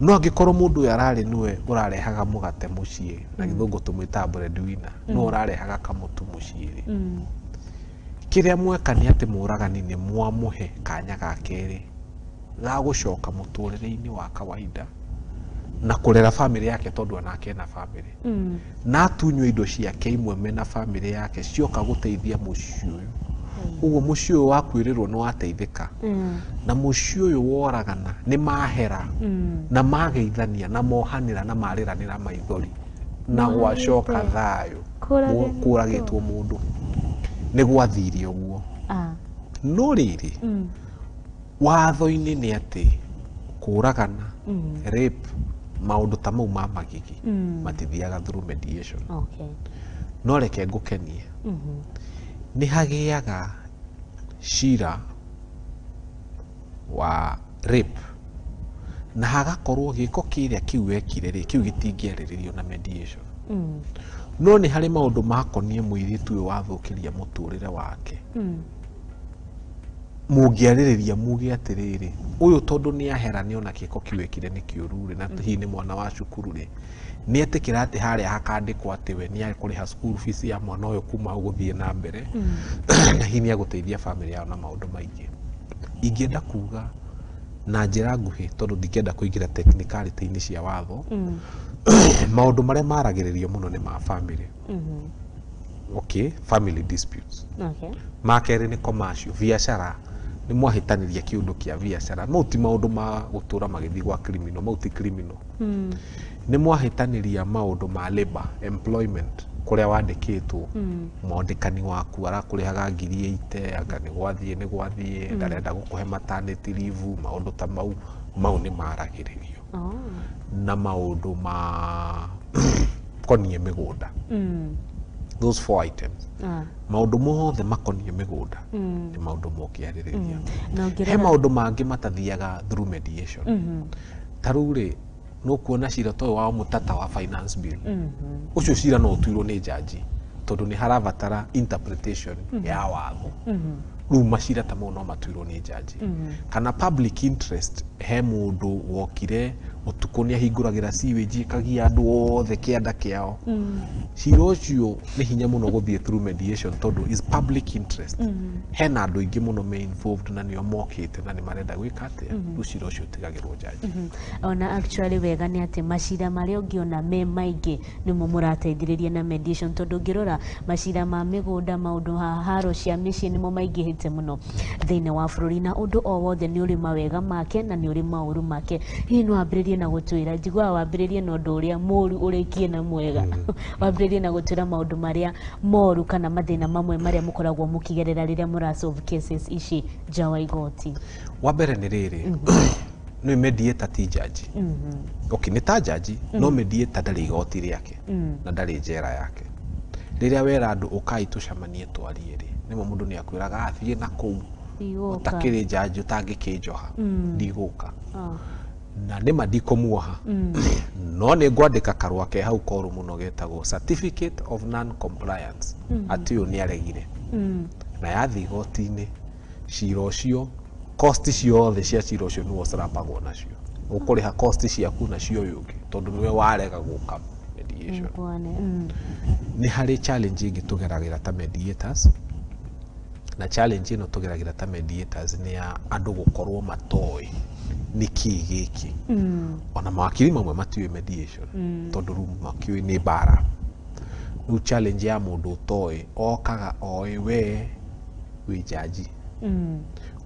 no angĩkorwo mũndũ ũyũ ararĩ nĩwe ũrarehaga mũgate mũciĩ, na gĩthũngũ tũmwĩtaga breadwinner, nĩwe ũrarehaga kamũtu mũciĩ rĩ, kĩrĩa mweka nĩ atĩ mũragani nĩ mwamũhe kanya ga kerĩ ga gũcoka mũtũrĩre-inĩ wa kawaida na kũrera bamĩrĩ yake, tondũ onake ena bamĩrĩ, na atunywo indo ciake imwe mena bamĩrĩ yake cioka gũteithia mũciĩ ũyũ. Ũguo mũciĩ ũyũ wakuĩrĩrwo nĩ wateithĩka, na mũciĩ ũyũ woragana nĩ mahera na mageithania na mohanĩra na marĩranĩra maithori na gwacoka thayũ. Kũragĩtwo. Kũragĩtwo mũndũ nĩ gwathire ũguo. No rĩrĩ, watho-inĩ nĩ atĩ kũragana, rape, maũndũ ta mau ma magigi matithiaga through mediation. No reke ngũkenie, nĩ hagĩaga cira wa rape na hagakorwo gĩko kĩrĩa kĩu wekire rĩ, kĩu gĩtingĩarĩrĩrio na mediation, no nĩ harĩ maũndũ makonie mũirĩtu ũyũ wathũkĩria mũtũrĩre wake, mũngĩarĩrĩria muge atĩrĩrĩ, ũyũ tondũ nĩ ahera nĩ ona gĩko kĩu ekire nĩ kĩũru rĩ, na hihi nĩ mwana wa cukuru rĩ, nĩ etĩkĩra atĩ harĩa hakandĩkwo atĩ we nĩ ekũrĩha school fees ya mwana ũyũ kuma hau gũthiĩ na mbere, na hihi nĩ egũteithia bamĩrĩ yao na maũndũ maingĩ. Ingĩenda kuga na njĩra nguhĩ, tondũ ndingĩenda kũingĩra technicality-inĩ cia watho, maũndũ marĩa maragĩrĩrio mũno nĩ ma family, okay, family disputes. Ma kerĩ nĩ commercial, biacara, nĩ mwahĩtanĩria kĩũndũ kĩa biacara. Mau ti maũndũ ma gũtũra magĩthiĩ gwa criminal, mau ti criminal. Nĩ mwahĩtanĩria maũndũ ma labor, employment, kũrĩa wandĩkĩtwo, mwandĩkani waku arakũrĩhaga 80,000, anga nĩ gwathiĩ nĩ gwathiĩ, ndarenda gũkũhe maternity leave, maũndũ ta mau, mau nĩ maragĩrĩrio. Na maũndũ ma koniĩ mĩgũnda, those four items, maũndũ mothe makoniĩ mĩgũnda nĩ maũndũ mũngĩarĩrĩria. Na He ũngĩrora maũndũ mangĩ matathiaga through mediation. Ta rĩu rĩ, nũkuona cira ta ũyũ wa mũtata wa Finance Bill, ũcio cira no ũtuirwo nĩ jaji tondũ nĩ harabatara interpretation ya watho. Rĩu macira ta mau no matuirwo nĩ jaji. Kana public interest, he mũndũ wokire ũtukũ nĩ ahingũragĩra sewage ĩkagia andũ othe kĩanda kĩao, cira ũcio nĩ hinya mũno gũthiĩ through mediation tondũ is public interest, hena andũ aingĩ mũno me involved na nĩo mokĩte na nĩ marenda gwĩka atĩa. Rĩu cira ũcio ũtigagĩrwo jaji. Ona actually wega nĩ atĩ macira marĩa ũngĩona me maingĩ nĩmo mũrateithĩrĩria na mediation, tondũ ũngĩrora macira ma mĩgũnda, maũndũ ha haro cia mĩciĩ nĩmo maingĩhĩte mũno thĩinĩ wa bũrũri, na ũndũ o wothe nĩ ũrĩ mawega make na nĩ ũrĩ maũru make. Hihi no wambĩrĩrie na gũtwĩra, njiguaga wambĩrĩrie na ũndũ ũrĩa mũru ũrĩkie na mwega, wambĩrĩrie na gũtwĩra maũndũ marĩa moru kana mathĩna mamwe marĩa mũkoragwo mũkĩgerera rĩrĩa mũra solve cases ici nja wa igoti? Wa mbere nĩ rĩrĩ, nĩ mediator ti jaji. Okay, nĩ ta jaji, no mediator ndarĩ igoti rĩake na ndarĩ njera yake. Rĩrĩa wera andũ ũkai tũcemanie twarie rĩ, nĩmo mũndũ nĩ akwĩraga athiĩ na kũu. Ndigũka. Ũtakĩrĩ jaji ũtangĩkĩnjoha, ndigũka. Na nĩma ndikũmuoha, no nĩ ngwandĩka karũa ke hau koru mũno getagwo certificate of non compliance, atĩ ũyũ nĩ aregire. Na yathiĩ igoti-inĩ cira ũcio, cost ciothe cia cira ũcio nĩwe ũcarapagwo nacio, ũkũrĩha cost ciaku na cia ũyũ ũngĩ tondũ nĩwe warega gũka mediation. Bwana. Nĩ harĩ challenge ĩngĩ tũgeragĩra ta mediators, na challenge ĩno tũgeragĩra ta mediators nĩ ya andũ gũkorwo matoĩ nĩ kĩĩ gĩkĩ. Ona mawakiri mamwe matiũĩ mediation tondũ rĩu makĩũĩ nĩ mbara. Rĩu challenge ya mũndũ ũtoĩ, okaga oĩ we wĩ jaji,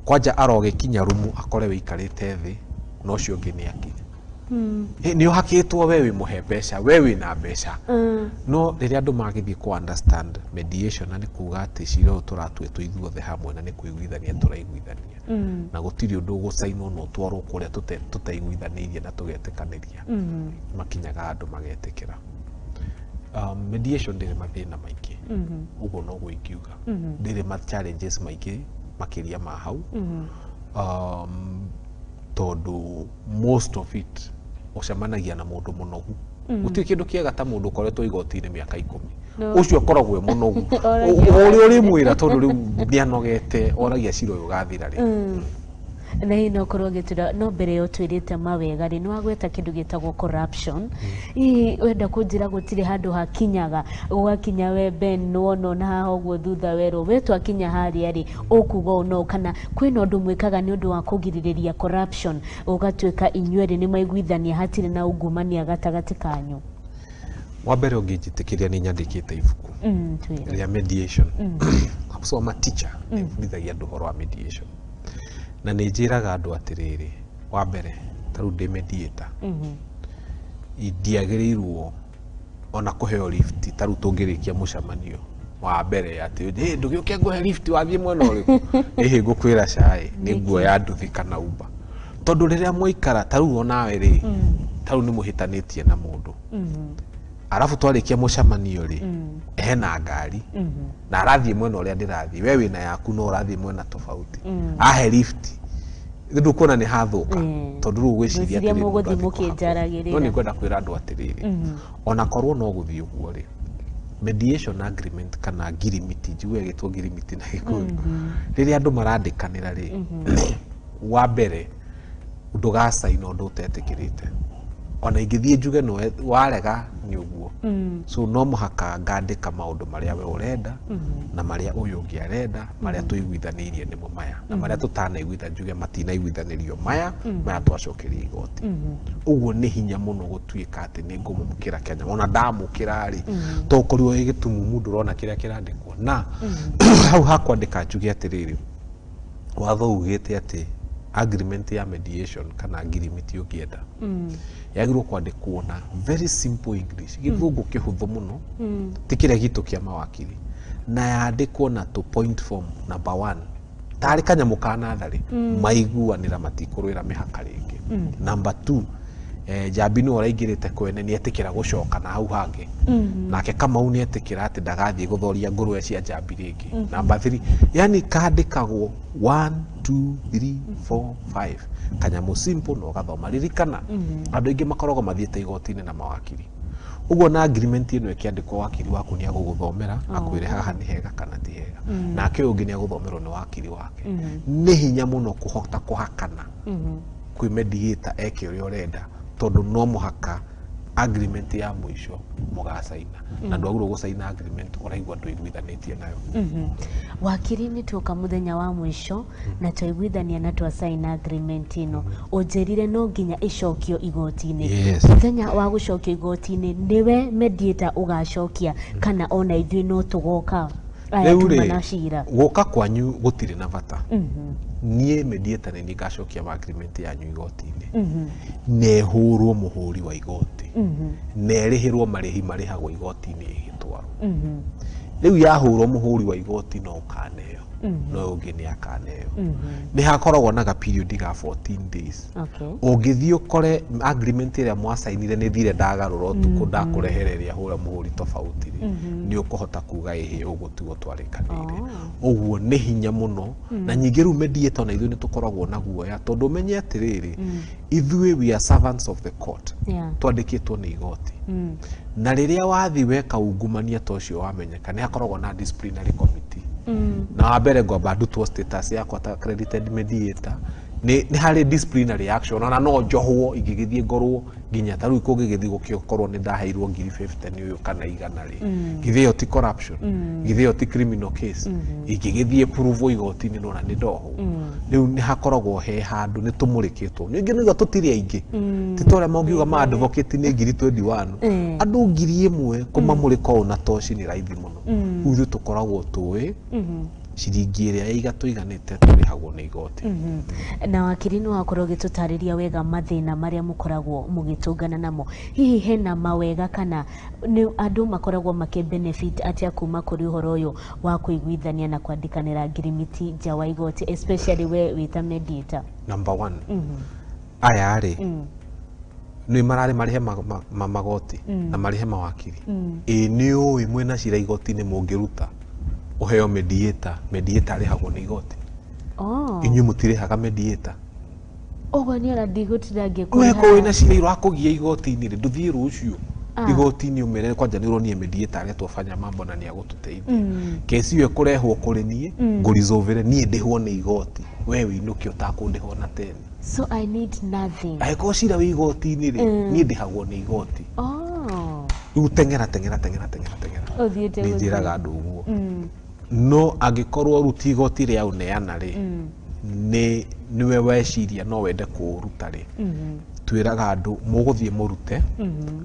kwanja arogĩkinya rumu akore wĩikarĩte thĩ na ũcio ũngĩ nĩ akinya. Nĩ ũhakĩtwo we wĩ mũhe mbeca, we wĩna mbeca. No rĩrĩa andũ magĩthiĩ kũ understand mediation, na nĩ kuga atĩ cira ũyũ tũratuĩtwo ithuothe hamwe na nĩ kũiguithania tũraiguithania, na gũtirĩ ũndũ ũgũcainwo na ũtwarwo kũrĩa tũtaiguithanĩirie na tũgetĩkanĩria, makinyaga andũ magetĩkĩra. Mediation ndĩrĩ mathĩna maingĩ, ũguo noguo ingiuga, ndĩrĩ ma challenges maingĩ makĩria ma hau, tondũ most of it ũcemanagia na mũndũ mũnogu. Gũtirĩ kĩndũ kĩega ta mũndũ ũkoretwo igoti-inĩ mĩaka 10. No. Ũcio akoragwo e mũnogu. Oragia. Ũrĩa ũrĩmwĩra tondũ rĩu nĩanogete, oragia cira ũyũ ũgathira rĩ. Na hihi no ũkorwo ũgĩtwĩra no mbere ya ũtwĩrĩte mawega rĩ, nĩ wagweta kĩndũ gĩtagwo corruption. Hihi wenda kũnjĩra gũtirĩ handũ hakinyaga gũgakinya we Ben nĩwona ona haha ũguo thutha werwo we twakinya harĩa rĩ ũkuga ũũ no kana kwĩna ũndũ mwĩkaga nĩ ũndũ wa kũgirĩrĩria corruption ũgatuĩka inyuerĩ nĩ maiguithania hatirĩ na ungumania gatagatĩ kanyu? Wa mbere ũngĩnjĩtĩkĩria nĩ nyandĩkĩte ibuku Twĩre. rĩa mediation. So I'm a teacher, nĩbundithagia andũ ũhoro wa mediation. Na nĩ njĩraga andũ atĩrĩrĩ, wa mbere ta rĩu ndĩ mediator, ndiagĩrĩirwo ona kũheo lift. Ta rĩu tũngĩrĩkia mũcemanio wa mbere atĩ, "Hey, ndũgĩũke ngũhe lift wathiĩ mwena ũrĩkũ?" Ĩhĩ, ngũkwĩra cai nĩ nguoya nduthi kana Uber, tondũ rĩrĩa mwaikara ta rĩu onawe rĩ, ta rĩu nĩ mũhĩtanĩtie na mũndũ, arabu twarĩkia mũcemanio rĩ, hena ngari na arathiĩ mwena ũrĩa ndĩrathiĩ, we wĩna yaku no ũrathiĩ mwena tofauti, ahe lift ndũkuona nĩ hathũka, tondũ rĩu ũgwĩciria Ngwĩciria atĩrĩrĩ, mũndũ mũgũthiĩ athiĩ kũhakwo. mũkĩnjaragĩrĩra. No nĩ ngwenda kwĩra andũ atĩrĩrĩ, ona korwo no gũthiĩ ũguo rĩ, mediation agreement kana ngirimiti, njigue ĩgĩtwo ngirimiti na Gĩkũyũ, rĩrĩa andũ marandĩkanĩra rĩ, wa mbere ndũgacaina ũndũ ũtetĩkĩrĩte. Ona ingĩthiĩ njuge no warega nĩ ũguo, so no mũhaka ngandĩka maũndũ marĩa we ũrenda na marĩa ũyũ ũngĩ arenda, marĩa tũiguithanĩirie nĩmo maya, na marĩa tũtanaiguitha njuge matinaiguithanĩrio maya, maya twacokeria igoti. Ũguo nĩ hinya mũno gũtuĩka atĩ nĩ ngũmũkĩra Kenya. Ona ndamũkĩra rĩ, to ũkorirwo wĩ gĩtumumu, ndũrona kĩrĩa kĩrandĩkwo. Na hau hakwandĩka njuge atĩrĩrĩ, watho ugĩte atĩ agreement ya mediation kana ngirimiti ũngĩenda yagĩrĩirwo kwandĩkwo na very simple English, gĩthũngũ kĩhũthũ mũno, ti kĩrĩa gitũ kĩa mawakiri, na yandĩkwo na tũ point form. Number one, tarĩ kanyamũ ka natharĩ, maiguanĩra matikũrũĩra mĩhaka rĩngĩ. Number two, Njambi nĩwe ũraingĩrĩte kwene, nĩ etĩkĩra gũcoka na hau hangĩ, nake Kamau nĩ etĩkĩra atĩ ndagathiĩ gũthoria ngũrwe cia Njambi rĩngĩ. Number three, yani kandĩkagwo 1 2 3 4 5, kanyamũ simple na ũgathoma. Ririkana andũ aingĩ makoragwo mathiĩte igoti-inĩ na mawakiri, ũguo na agreement ĩno ĩkĩandĩkwo, wakiri waku nĩ agũgũthomera akwĩre haha nĩ hega kana ti hega, nake ũyũ ũngĩ nĩ agũthomerwo nĩ wakiri wake. Nĩ hinya mũno kũhota kũhakana kwĩ mediator eke ũrĩa ũrenda, tondũ no mũhaka agreement ya mũico mũgacaina, na ndwagĩrĩirwo gũcaina agreement ũraigua ndũiguithanĩtie nayo. Wakiri, nĩ tuoka mũthenya wa mũico na twaiguithania na twacaina agreement ĩno, ũnjĩrire no nginya ĩcokio igoti-inĩ. Yes. Mũthenya wa gũcokio igoti-inĩ, nĩwe mediator ũgacokia kana ona ithuĩ no tũgoka aya Rĩu tuma rĩ, na cira? Gũka kwanyu gũtirĩ na bata. Niĩ mediator nĩ niĩ ngacokia agreement yanyu igoti-inĩ, na ĩhũrwo mũhũri wa igoti, na ĩrĩhĩrwo marĩhi marĩhagwo igoti-inĩ ĩgĩtwarwo. Rĩu yahũrwo mũhũri wa igoti, no ũkaneo no ũyũ ũngĩ nĩ akaneo. Nĩ hakoragwo na ga period ga 14 days. Ũngĩthiĩ ũkore agreement ĩrĩa mwacainire nĩ thire ndagarũra ũtukũ, ndakũrehere ĩrĩa hũra mũhũri tofauti rĩ, nĩ ũkũhota kuga ĩhĩ, ũguo tiguo twarĩkanĩire. Ũguo nĩ hinya mũno. Na nyingĩ rĩu mediator na ithuĩ nĩ tũkoragwo na guoya, tondũ ũmenye atĩrĩrĩ, ithuĩ we are servants of the court. Twandĩkĩtwo nĩ igoti, na rĩrĩa wathi weka ungumania ta ũcio wamenyeka, nĩ hakoragwo na disciplinary committee. Na wa mbere ngwamba ndutwo status yakwa ta accredited mediator. Nĩ harĩ disciplinary action, ona no njohwo ingĩgĩthiĩ ngorwo nginya ta rĩu kũngĩgĩthiĩ gũkĩkorwo nĩ ndaheirwo ngiri 50 nĩ ũyũ kana 100 rĩ, githĩ ĩyo ti corruption? Githĩ ĩyo ti criminal case? Ingĩgĩthiĩ prove igoti-inĩ nona nĩ ndohwo. Rĩu nĩ hakoragwo he handũ nĩ tũmũrĩkĩtwo. Ningĩ nĩuga tũtirĩ aingĩ, ti ta ũrĩa mongiuga ma advocate nĩ ngiri 21. Andũ 1000 kũmamũrĩka ũũ na toci nĩ raithi mũno. Rĩu ithuĩ tũkoragwo tũĩ ciringi ĩrĩa ĩiga tũiganĩte tũrĩhagwo nĩ igoti. Na wakiri, nĩ wakorwo ũgĩtũtarĩria wega mathĩna marĩa mũkoragwo mũgĩtũngana namo. Hihi hena mawega kana nĩ andũ makoragwo makĩ benefit atĩa kuma kũrĩ ũhoro ũyũ wa kũiguithania na kwandĩkanĩra ngirimiti nja wa igoti, especially we wĩta mediator? Number one, aya rĩ, nĩ mararĩ marĩhe magoti na marĩhe mawakiri. Ĩ nĩ ũĩ mwĩna cira igoti-inĩ mũngĩruta ũheo mediator, mediator arĩhagwo nĩ igoti. Inyuĩ mũtirĩhaga mediator. Ũguo nĩ ona ndigũtinda We ngĩkũrĩha. ko wĩna cira irakũgia igoti-inĩ rĩ, ndũthiĩ rũciũ. Igoti-inĩ ũmere kwanja nĩ ũronire mediator aretwo Fanya Mambo na nĩ agũtũteithia. Kesi ĩyo ĩkũrehwo kũrĩ niĩ, ngũresolvere niĩ, ndĩhwo nĩ igoti, we wĩinũke ũtakũndĩhwo na 10. So I need nothing. Angĩkorwo cira wĩ igoti-inĩ rĩ, niĩ ndĩhagwo nĩ igoti. Oh. Rĩu teng'era, teng'era, teng'era, teng'era, teng'era. Ũthiĩte Nĩ gũthiĩ. njĩraga andũ ũguo, no angĩkorwo rĩu ti igoti rĩa ũneana rĩ, nĩ nĩwe weciria no wende kũũruta rĩ, twĩraga andũ mũgũthiĩ mũrute,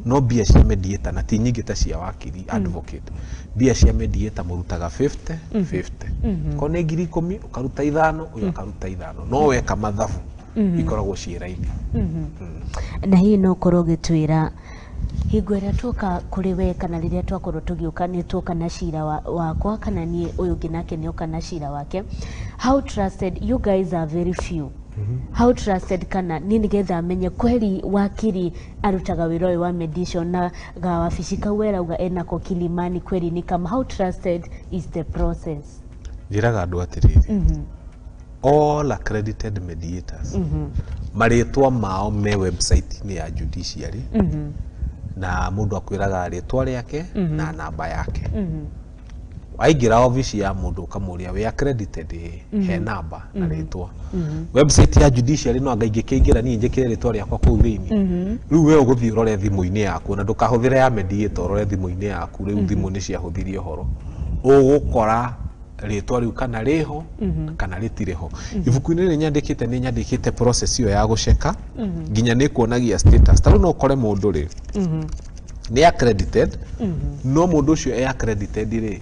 no mbia cia mediator na ti nyingĩ ta cia wakiri advocate. Mbia cia mediator mũrutaga 50 50. Korwo nĩ 10,000, ũkaruta 5, ũyũ akaruta 5, no weka mathabu ikoragwo ciĩ raithi. Na hihi no ũkorwo ũgĩtwĩra, hingo ĩrĩa tuoka kũrĩ we kana rĩrĩa twakorwo tũgĩũka, nĩ tuoka na cira wakwa kana niĩ, ũyũ ũngĩ nake nĩ oka na cira wake, how trusted, you guys are very few, how trusted kana niĩ nĩgetha menye kweli wakiri arutaga wĩra ũyũ wa mediation na gawabici kau werauga enako Kilimani kweli nĩ kama, how trusted is the process? Njĩraga andũ atĩrĩrĩ, all accredited mediators marĩtwa mao me website-inĩ ya judiciary, na mũndũ akwĩraga rĩtwa rĩake na namba yake. Waingĩra obici ya mũndũ ũkamũria, "Wĩ accredited?" "Ĩĩ." "He namba na rĩtwa." Website ya judiciary no anga ingĩkĩingĩra niĩ njĩkĩre rĩtwa rĩakwa kũu thĩinĩ. Rĩu we ũgũthiĩ ũrore thimũ-inĩ yaku, na ndũkahũthĩre ya mediator, ũrore thimũ-inĩ yaku. Rĩu thimũ nĩ ciahũthirie ũhoro, ũgũkora rĩtwa rĩu kana rĩho kana rĩtirĩ ho. Ibuku-inĩ rĩrĩ nyandĩkĩte, nĩ nyandĩkĩte process ĩyo ya gũceka, nginya nĩ kuonagia status. Ta rĩu no ũkore mũndũ rĩ nĩ accredited, no mũndũ ũcio e accredited rĩ,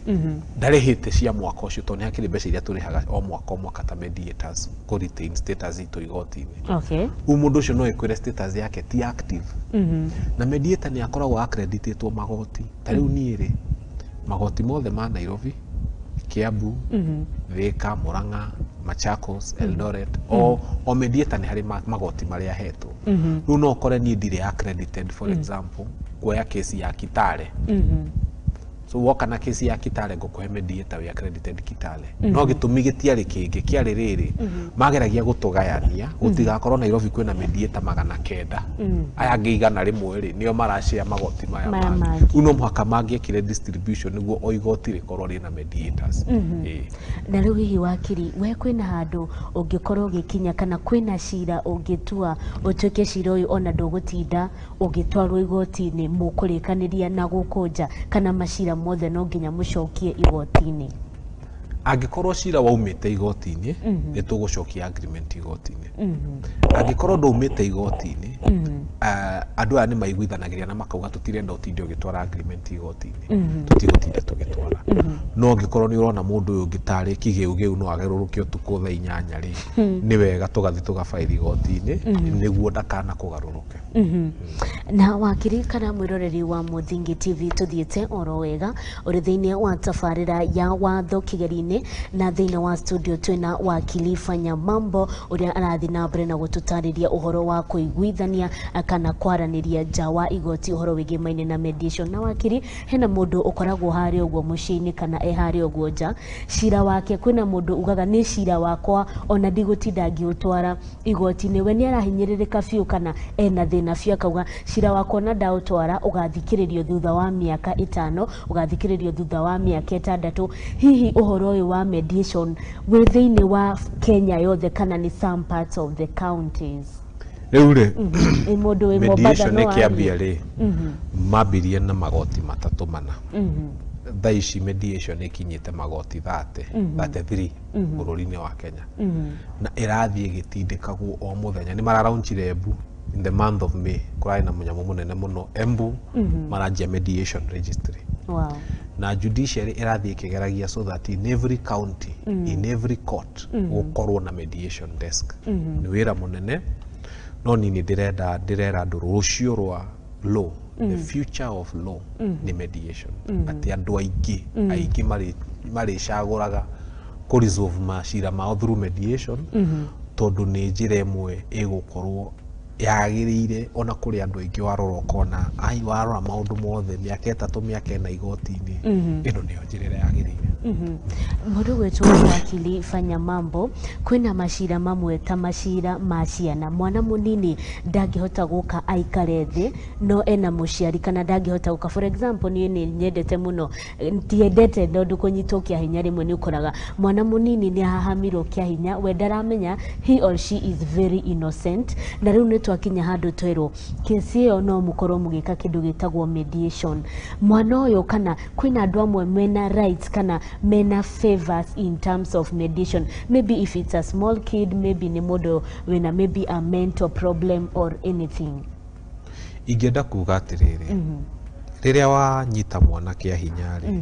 ndarĩhĩte cia mwaka ũcio, tondũ nĩ hakĩrĩ mbeca iria tũrĩhaga o mwaka o mwaka ta mediators kũ retain status itũ igoti-inĩ. Rĩu mũndũ ũcio no ĩkwĩre status yake ti active. Na mediator nĩ akoragwo accreditetwo magoti. Ta rĩu niĩ rĩ, magoti mothe ma Nairobi, Kiambu, Thika, Murang'a, Machakos, Eldoret, o mediator nĩ harĩ magoti marĩa ahetwo. Rĩu no ũkore niĩ ndirĩ accredited, for example, kuoya kesi ya Kitale. So woka na kesi ya Kitale, ngũkũhe mediator wĩ accredited Kitale. No gĩtũmi gĩtiarĩ kĩngĩ, kĩarĩ rĩrĩ, mageragia gũtũgayania gũtigakorwo Nairobi kwĩna mediator 900, aya angĩ 100 rĩ, nĩo maracĩa magoti maya maya mangĩ. Mangĩ. Rĩu no mũhaka mangĩekire distribution nĩguo o igoti rĩkorwo rĩna mediators. Ĩĩ. Na rĩu hihi wakiri, we kwĩna handũ ũngĩkorwo ũgĩkinya kana kwĩna cira ũngĩtua ũtuĩke cira ũyũ ona ndũgũtinda ũgĩtwarwo igoti-inĩ, mũkũrĩkanĩria na gũkũ nja, kana macira mothe no nginya mũcokie igoti-inĩ? Angĩkorwo cira waumĩte igoti-inĩ, nĩ tũgũcokia agreement igoti-inĩ. Angĩkorwo ndũumĩte igoti-inĩ, andũ aya nĩ maiguithanagĩria na makauga, "Tũtirenda ũtinde ũgĩtwara agreement igoti-inĩ, tũtigũtinda tũgĩtwara." No angĩkorwo nĩ ũrona mũndũ ũyũ ũngĩ tarĩ kĩgĩũgĩu, no agarũrũke ũtukũ thaa 8 rĩ, nĩ wega tũgathiĩ tũgabairi igoti-inĩ nĩguo ndakana kũgarũrũke. Na wakiri kana mwĩroreri wa Mũthingi TV, tũthiĩte oro wega ũrĩ thĩinĩ wa tabarĩra ya Watho Kĩgeri-inĩ, na thĩinĩ wa studio twĩna wakili Fanya Mambo ũrĩa arathiĩ na mbere na gũtũtarĩria ũhoro wa kũiguithania kana kwaranĩria nja wa igoti, ũhoro wĩgĩmaine na mediation. Na wakiri, hena mũndũ ũkoragwo harĩa ũguo mũciĩ-inĩ kana e harĩa ũguo nja, cira wake, kwĩna mũndũ ugaga, "Nĩ cira wakwa, ona ndigũtinda ngĩũtwara igoti-inĩ." We nĩ arahinyĩrĩrĩka biũ kana ena thĩna biũ, akauga, "Cira wakwa na ndaũtwara ũgathikĩrĩrio thutha wa mĩaka 5, ũgathikĩrĩrio thutha wa mĩaka 6." Hihi ũhoro ũyũ wa mediation wĩ thĩinĩ wa Kenya yothe kana nĩ some parts of the counties? Rĩu rĩ, Ĩ, mũndũ wĩ Mombatha mediation no arie? ĩkĩambia rĩ, mambirie na magoti matatũ mana. Thaa ici mediation ĩkinyĩte magoti 30, 33 bũrũri-inĩ wa Kenya, na ĩrathiĩ ĩgĩtindĩkagwo o mũthenya. Nĩ mararaunchire Embu in the month of May, kũrarĩ na mũnyamũ mũnene mũno Embu, maranjia mediation registry. Na judiciary ĩrathiĩ ĩkĩgeragia so that in every county, in every court, gũkorwo na mediation desk. Nĩ wĩra mũnene, no niĩ nĩ ndĩrenda, ndĩrera andũ rũciũ rwa law, the future of law nĩ mediation, atĩ andũ aingĩ aingĩ marĩcagũraga kũ resolve macira mao through mediation, tondũ nĩ njĩra ĩmwe ĩgũkorwo Yagĩrĩire ona kũrĩ andũ aingĩ warora ũkona ai warora maũndũ mothe mĩaka 3 mĩaka 4 igoti-inĩ, ĩno nĩyo njĩra ĩrĩa yagĩrĩire. Mũndũ gwĩtwo wakili Fanya Mambo, kwĩna macira mamwe ta macira ma ciana, mwana mũnini ndangĩhota gũka aikare thĩ no ena mũciari kana ndangĩhota gũka. For example, niĩ nĩ nyendete mũno, ndiendete tondũ kũnyitwo kĩa hinya rĩmwe nĩ ũkoraga mwana mũnini nĩ ahahamirwo kĩa hinya, we ndaramenya he or she is very innocent, na rĩu nĩ twakinya handũ twerwo kesi ĩyo no mũkorwo mũgĩka kĩndũ gĩtagwo mediation. Mwana ũyũ kana kwĩna andũ amwe mena rights kana mena favors in terms of mediation, maybe if it's a small kid, maybe nĩ mũndũ wĩna maybe a mental problem or anything. Ingĩenda kuga atĩrĩrĩ, rĩrĩa wanyita mwana kĩa hinya rĩ,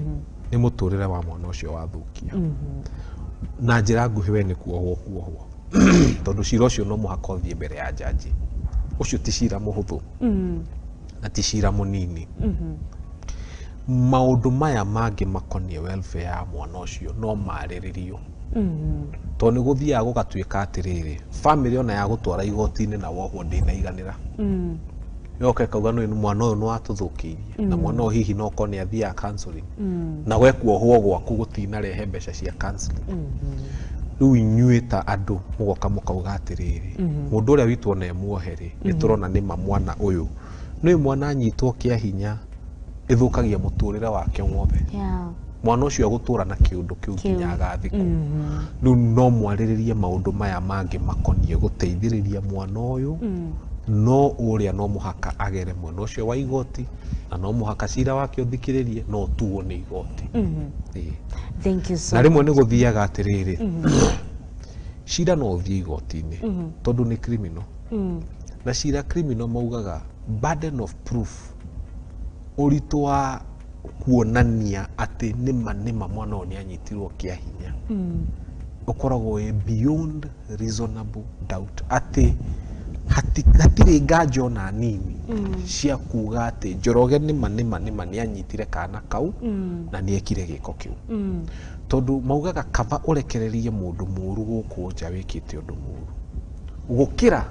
nĩ mũtũrĩre wa mwana ũcio wathũkia. Na njĩra nguhĩ we nĩ kuohwo kuohwo, tondũ cira ũcio no mũhaka ũthiĩ mbere ya jaji. Ũcio ti cira mũhũthũ na ti cira mũnini. Maũndũ maya mangĩ makoniĩ welfare ya mwana ũcio no marĩrĩrio, tondũ nĩ gũthiaga gũgatuĩka atĩrĩrĩ, bamĩrĩ ona ya gũtwara igoti-inĩ na wohwo ndĩnaiganĩra, yoka ĩkauga nĩ mwana ũyũ nĩ watũthũkĩirie, na mwana ũyũ hihi no korwo nĩ athiaga counseling, na we kuohwo gwaku gũtinarehe mbeca cia counseling. Rĩu inyuĩ ta andũ mũgoka mũkauga atĩrĩrĩ, mũndũ ũrĩa witũ ona emuohe rĩ, nĩ tũrona nĩma mwana ũyũ nĩ mwana anyitwo kĩa hinya ĩthũkagia mũtũrĩre wake wothe. Mwana ũcio agũtũra na kĩũndũ kĩu nginya agathikwo. Rĩu no mwarĩrĩrie maũndũ maya mangĩ makoniĩ gũteithĩrĩria mwana ũyũ, no ũrĩa no mũhaka agere mwena ũcio wa igoti, na no mũhaka cira wake ũthikĩrĩrie no ũtuo nĩ igoti. Thank you so Na rĩmwe nĩ gũthiaga atĩrĩrĩ, cira no ũthiĩ igoti-inĩ tondũ nĩ criminal, na cira criminal maugaga burden of proof, ũritũ wa kuonania atĩ nĩma nĩma mwana ũyũ nĩ anyitirwo kĩa hinya, ũkoragwo wĩ beyond reasonable doubt, atĩ hatirĩ nganja ona nini cia kuga atĩ Njoroge nĩma nĩma nĩma nĩ anyitire kana kau na nĩ ekire gĩko kĩu. Tondũ maugaga kaba ũrekererie mũndũ mũru gũkũ nja wĩkĩte ũndũ mũru, gũkĩra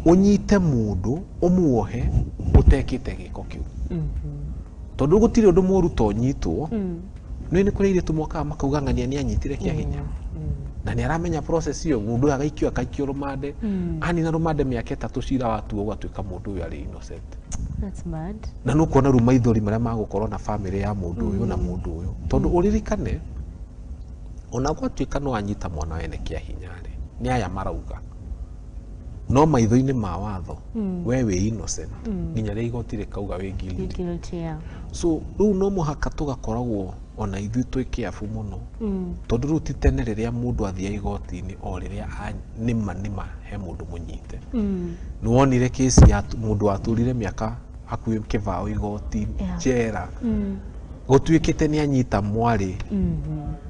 ũnyite mũndũ ũmuohe ũtekĩte gĩko kĩu, tondũ gũtirĩ ũndũ mũru to ũnyitwo. Nĩ kũrĩ airĩtu mokaga makauga ng'ania nĩ anyitire kĩa hinya na nĩ aramenya process ĩyo, mũndũ ũyũ agaikio akaikio rũmande, anina rũmande mĩaka 3 cira watuo ũgatuĩka mũndũ ũyũ arĩ innocent. That's mad. Na nĩ ũkuona rĩu maithori marĩa magũkorwo na bamĩrĩ ya mũndũ ũyũ na mũndũ ũyũ, tondũ ũririkane ona gwatuĩka no anyita mwana wene kĩa hinya rĩ, nĩ aya marauga, no maitho-inĩ ma watho we wĩ innocent nginya rĩrĩa igoti rĩkauga wĩ guilty. Guilty, yeah. So rĩu no mũhaka tũgakoragwo ona ithuĩ twĩ kĩabu mũno, tondũ rĩu ti tene rĩrĩa mũndũ athiĩ igoti-inĩ o rĩrĩa nĩma nĩma he mũndũ mũnyite. Nĩ wonire kesi ya mũndũ watũrire mĩaka hakuhĩ kĩbaũ igoti njera, gũtuĩkĩte nĩ anyita mwarĩ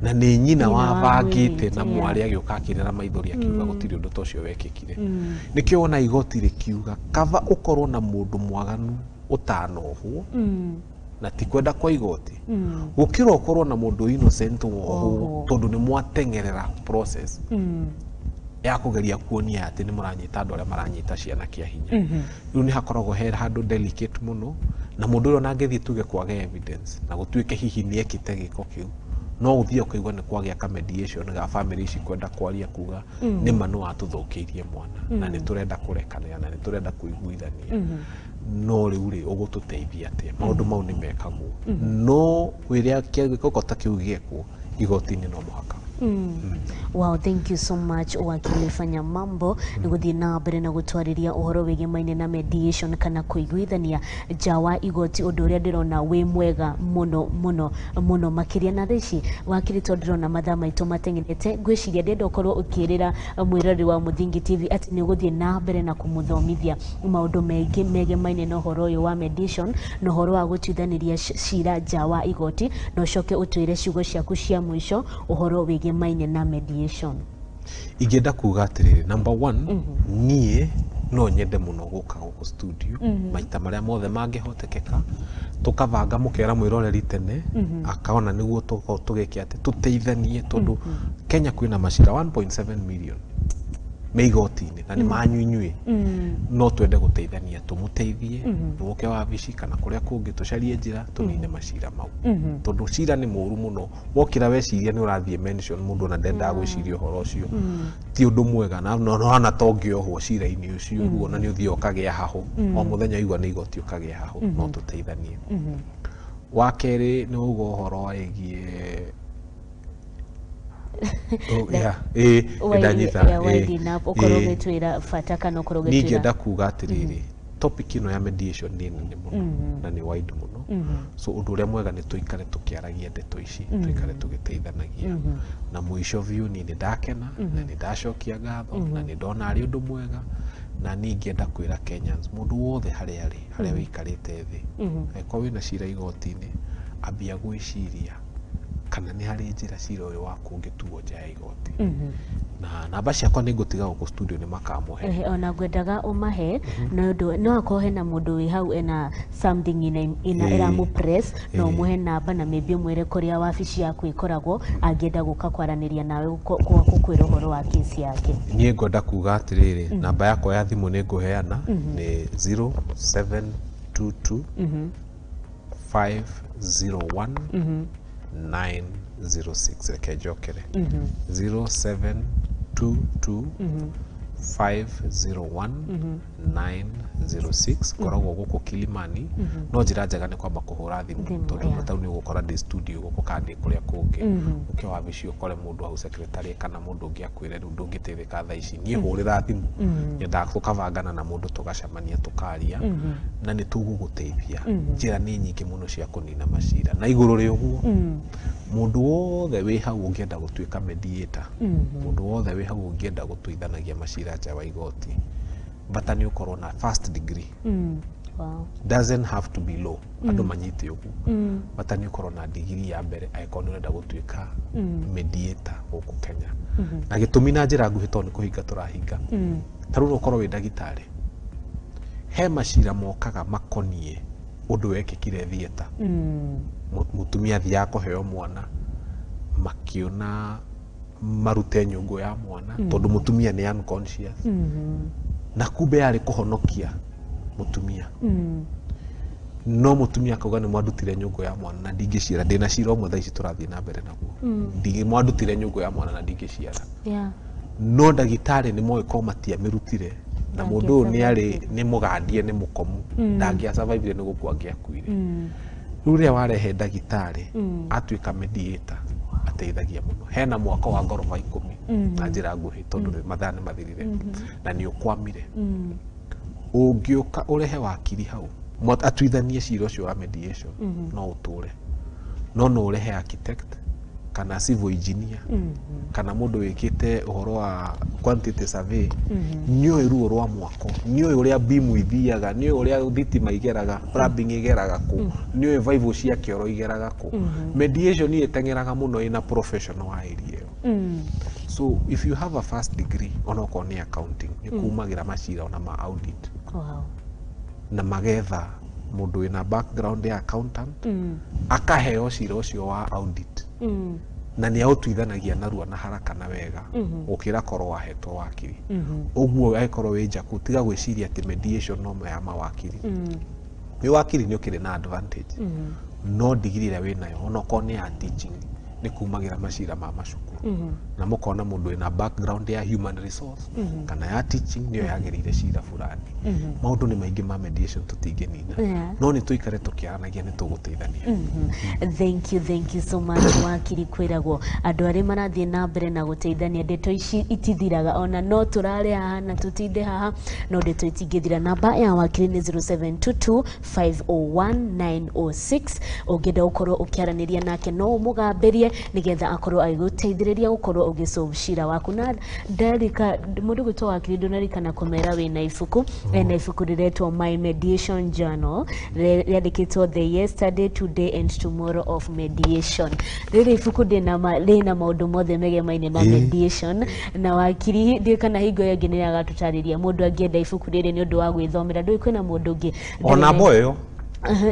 na nĩ nyina wabangĩte, na mwarĩ agĩũka akĩrĩra maithori akiuga gũtirĩ ũndũ ta ũcio wekĩkire. Nĩkĩo wona igoti rĩkiuga kaba ũkorwo na mũndũ mwaganu ũtanohwo na ti kwenda kwa igoti, gũkĩra ũkorwo na mũndũ innocent wohwo, tondũ nĩ mwateng'erera process ya kũgeria kuonia atĩ nĩ mũranyita andũ arĩa maranyita ciana kĩa hinya. Rĩu nĩ hakoragwo he handũ delicate mũno, na mũndũ ũrĩa ona angĩthiĩ tuge kwaga evidence na gũtuĩke hihi nĩ ekĩte gĩko kĩu, no ũthiĩ ũkaigua nĩ kwagĩa ka mediation ga family ici kwenda kwaria kuga nĩma nĩ watũthũkĩirie mwana na nĩ tũrenda kũrekanĩra na nĩ tũrenda kũiguithania, no rĩu rĩ ũgũtũteithia atĩa? Maũndũ mau nĩ mekagwo, no rĩrĩa gĩko ta kĩu gĩekwo igoti-inĩ no mũhaka. Wow, thank you so much wakili Fanya Mambo nĩ gũthiĩ na mbere na gũtwarĩria ũhoro wĩgemaine na mediation kana kũiguithania nja wa igoti, ũndũ ũrĩa ndĩrona wĩ mwega mũno mũno mũno makĩria. Na thaa ici wakiri, tondũ ndĩrona mathaa maitũ mateng'erete, ngwĩciria ndĩrenda ũkorwo ũkĩrĩra mwĩrori wa Mũthingi TV atĩ nĩ ũgũthiĩ na mbere na kũmũthomithia maũndũ maingĩ megemaine na ũhoro ũyũ wa mediation na ũhoro wa gũtuithanĩria cira nja wa igoti, na ũcoke ũtwĩre ciugo ciaku cia mũico ũhoro wĩgemaine na mediation. Ingĩenda kuga atĩrĩrĩ, number one, niĩ no nyende mũno gũka gũkũ studio maita marĩa mothe mangĩhotekeka, tũkabanga mũkera mwĩroreri tene akaona nĩguo tũgĩke atĩ tũteithanie, tondũ Kenya kwĩna macira 1.7 million Me igoti-inĩ na nĩ manyu inyuĩ, no twende gũteithania, tũmũteithie, mũke wabici kana kũrĩa kũngĩ, tũcarie njĩra tũnine macira mau, tondũ cira nĩ mũru mũno. Wokĩra weciria nĩ ũrathiĩ mention mũndũ ona ndendaga gwĩciria ũhoro ũcio, ti ũndũ mwega, na no hana to ũngĩohwo cira-inĩ ũcio ũguo, na nĩ ũthiaga ũkagĩa hahũ o mũthenya, waigua nĩ igoti ũkagĩa hahũ. No tũteithanie. Wa kerĩ nĩ wauga ũhoro wĩgiĩ. Oh, yeah. Ĩĩ, nĩndanyita. Winding up, ũkorwo ũgĩtwĩra bata kana ũkorwo niĩ ũgĩtwĩra. Ingĩenda kuga atĩrĩrĩ, topic ĩno ya mediation nĩ nene mũno na nĩ wide mũno, so ũndũ ũrĩa mwega nĩ tũikare tũkĩaragia ndeto ici, tũikare tũgĩteithanagia. Na mũico biũ, niĩ nĩ ndakena na nĩ ndacokia ngatho na nĩ ndona arĩ ũndũ mwega, na niĩ ingĩenda kwĩra Kenyans, mũndũ wothe harĩa arĩ, harĩa wĩikarĩte thĩ, angĩkorwo wĩna cira igoti-inĩ, ambia gwĩciria kana nĩ harĩ njĩra cira ũyũ waku ũngĩtuo nja ya igoti. Na namba ciakwa nĩ ngũtiga gũkũ studio, nĩ makamũhe. Ehe, ona ngwendaga ũmahe no ũndũ no akorwo hena mũndũ wĩ hau ena something ina ĩramũpress, no ũmũhe namba na maybe ũmwĩre kũrĩa wabici yaku ĩkoragwo, angĩenda gũka kwaranĩria nawe, gũkwĩra ũhoro wa kesi yake. Niĩ ngwenda kuga atĩrĩrĩ, namba yakwa ya thimũ nĩ ngũheana, nĩ 0722 501 906. Reke njokere, 0722 501 906. Ngoragwo gũkũ Kilimani, no njĩra njega nĩ kwamba kũhũra thimũ, Thimũ, tondũ tau nĩ ũgũkora ndĩ studio gũkũ kana ndĩ kũrĩa kũngĩ. Ũke wabici ũkore mũndũ hau secretary kana mũndũ ũngĩ akwĩre rĩu ndũngĩteithĩka thaa ici. Niĩ hũrĩra thimũ, nyendaga tũkabangana na mũndũ, tũgacemania, tũkaria na nĩ tũgũgũteithia. Njĩra nĩ nyingĩ mũno cia kũnina macira. Na igũrũ rĩa ũguo, mũndũ wothe wĩ hau ũngĩenda gũtuĩka mediator, mũndũ wothe wĩ hau ũngĩenda gũtuithanagia macira nja wa igoti, bata nĩ ũkorwo na first degree. Doesn't have to be law, andũ manyite ũguo, bata nĩ ũkorwo na digiri ya mbere angĩkorwo nĩ ũrenda gũtuĩka mediator gũkũ Kenya. Na gĩtũmi na njĩra nguhĩ, tondũ nĩ kũhinga tũrahinga, ta rĩu no ũkorwo wĩ ndagĩtarĩ, he macira mokaga makoniĩ ũndũ wekĩkire theatre. Mũtumia athiaga kũheo mwana, makĩona marute nyũngũ ya mwana tondũ mũtumia nĩ unconscious, na kumbe yarĩ kũhonokia mũtumia, no mũtumia akauga nĩ mwandutire nyũngũ ya mwana na ndingĩciara. Ndĩna cira ũmwe thaa ici tũrathiĩ na mbere naguo. Mwandutire nyũngũ ya mwana na ndingĩciara. No ndagĩtarĩ nĩ moĩ ko matiamĩrutire na mũndũ ũyũ nĩ arĩ nĩ mũgandie, nĩ mũkomu, ndangĩasurvivire, nĩ gũkua angĩakuire. Rĩu rĩrĩa warehe ndagĩtarĩ atuĩka mediator, ateithagia mũno. Hena mwako wa ngoroba 10, na njĩra nguhĩ tondũ mathaa nĩ mathirire, na nĩ ũkwamire, ũngĩũka ũrehe wakiri hau atuithanie cira ũcio wa mediation, no ũtũre. No no ũrehe architect kana civil engineer kana mũndũ wĩkĩte ũhoro wa quantity survey, nĩoĩ ruo rwa mwako, nĩoĩ ũrĩa bimu ithiaga, nĩoĩ ũrĩa thitima igeraga, plumbing igeraga kũ, nĩoĩ vaivũ cia kĩoro igeraga kũ. Mediation ĩteng'eraga mũno ĩna professional wa area ĩyo. So if you have a first degree, onokorwo nĩ accounting, nĩ kumagĩra macira ona ma audit na magetha mũndũ wĩna background ya accountant akaheo cira ũcio wa audit, na nĩ aũtuithanagia narua na haraka na wega gũkĩra korwo wahetwo wakiri. Ũguo angĩkorwo wĩ njaku, tiga gwĩciria atĩ mediation no ya mawakiri. Wĩ wakiri nĩ ũkĩrĩ na advantage, no digiri ĩrĩa wĩnayo, onokorwo nĩ ya teaching, nĩ kumagĩra macira ma macukuru na mũkona mũndũ wĩna background ya human resource kana ya teaching nĩyo yagĩrĩire cira fulani. Maũndũ nĩ maingĩ ma mediation, tũtingĩnina, no nĩ tũikare tũkĩaranagia, nĩ tũgũteithania. Thank you, thank you so much, wakiri. Kwĩragwo andũ arĩa marathiĩ na mbere na gũteithania, ndeto ici itithiraga, ona no tũrare haha na tũtinde haha, no ndeto itingĩthira. Namba ya wakiri nĩ 0722 501 906. Ũngĩenda gũkorwo ũkĩaranĩria nake, no ũmũgambĩrie nĩgetha akorwo agĩgũteithĩrĩria gũkorwo ũgĩsolve cira waku. Na ndarika mũndũ gwĩtwo wakiri, ndũnarikana kũmera wĩna ibuku, ena ibuku rĩretwo My Mediation Journal, rĩandĩkĩtwo "The Yesterday, Today and Tomorrow of Mediation". Rĩrĩ ibuku rĩna maũndũ mothe megemaine na mediation. Na wakiri, ndiũĩ kana hingo ĩyo ĩngĩ nĩ agatũtarĩria mũndũ angĩenda ibuku rĩrĩ nĩ ũndũ wa gwĩthomera. Ndũĩ kwĩna mũndũ ũngĩ Ona mbo ĩyo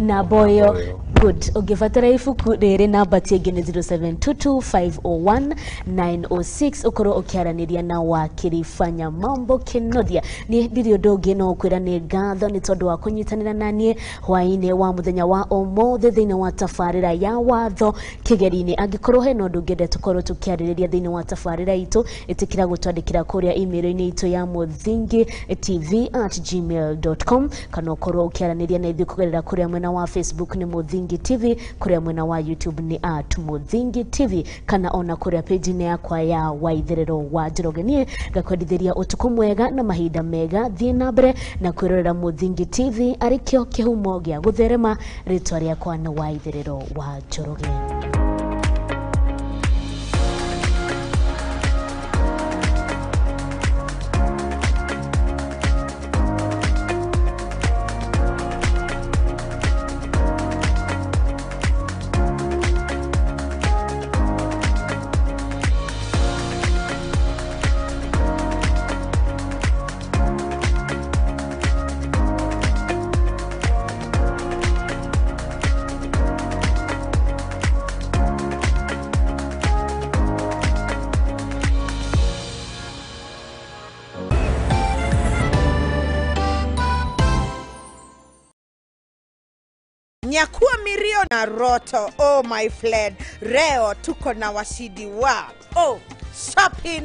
Namba ĩyo. Good. Ũngĩbatara ibuku rĩrĩ, namba ti ĩngĩ nĩ 0722501906, ũkorwo ũkĩaranĩria na wakiri Fanya Mambo Kinothia. Niĩ ndirĩ ũndũ ũngĩ no kwĩra nĩ ngatho nĩ tondũ wa kũnyitanĩra na niĩ hwaĩ-inĩ wa mũthenya wa ũmũthĩ thĩinĩ wa tabarĩra ya watho kĩgeri-inĩ. Angĩkorwo hena ũndũ ũngĩenda tũkorwo tũkĩarĩrĩria thĩinĩ wa tabarĩra itũ, ĩtĩkĩra gũtwandĩkĩra kũrĩa email-inĩ itũ ya muthingitv@gmail.com, kana ũkorwo ũkĩaranĩria na ithuĩ kũgerera kũrĩa mwena wa Facebook nĩ Muthingi TV, kũrĩa mwena wa YouTube nĩ @MuthingiTV, kana ona kũrĩa page-inĩ yakwa ya Waitherero wa Njoroge. Niĩ ngakwendithĩria ũtukũ mwega na mahinda mega. Thiĩ na mbere na kwĩrorera Muthingi TV arĩ kĩo kĩhumo gĩa gũtherema. Rĩtwa rĩakwa nĩ Waitherero wa Njoroge. Nyakua Mirio na Roto. Oh my friend, leo tuko na washindi wa oh shopping.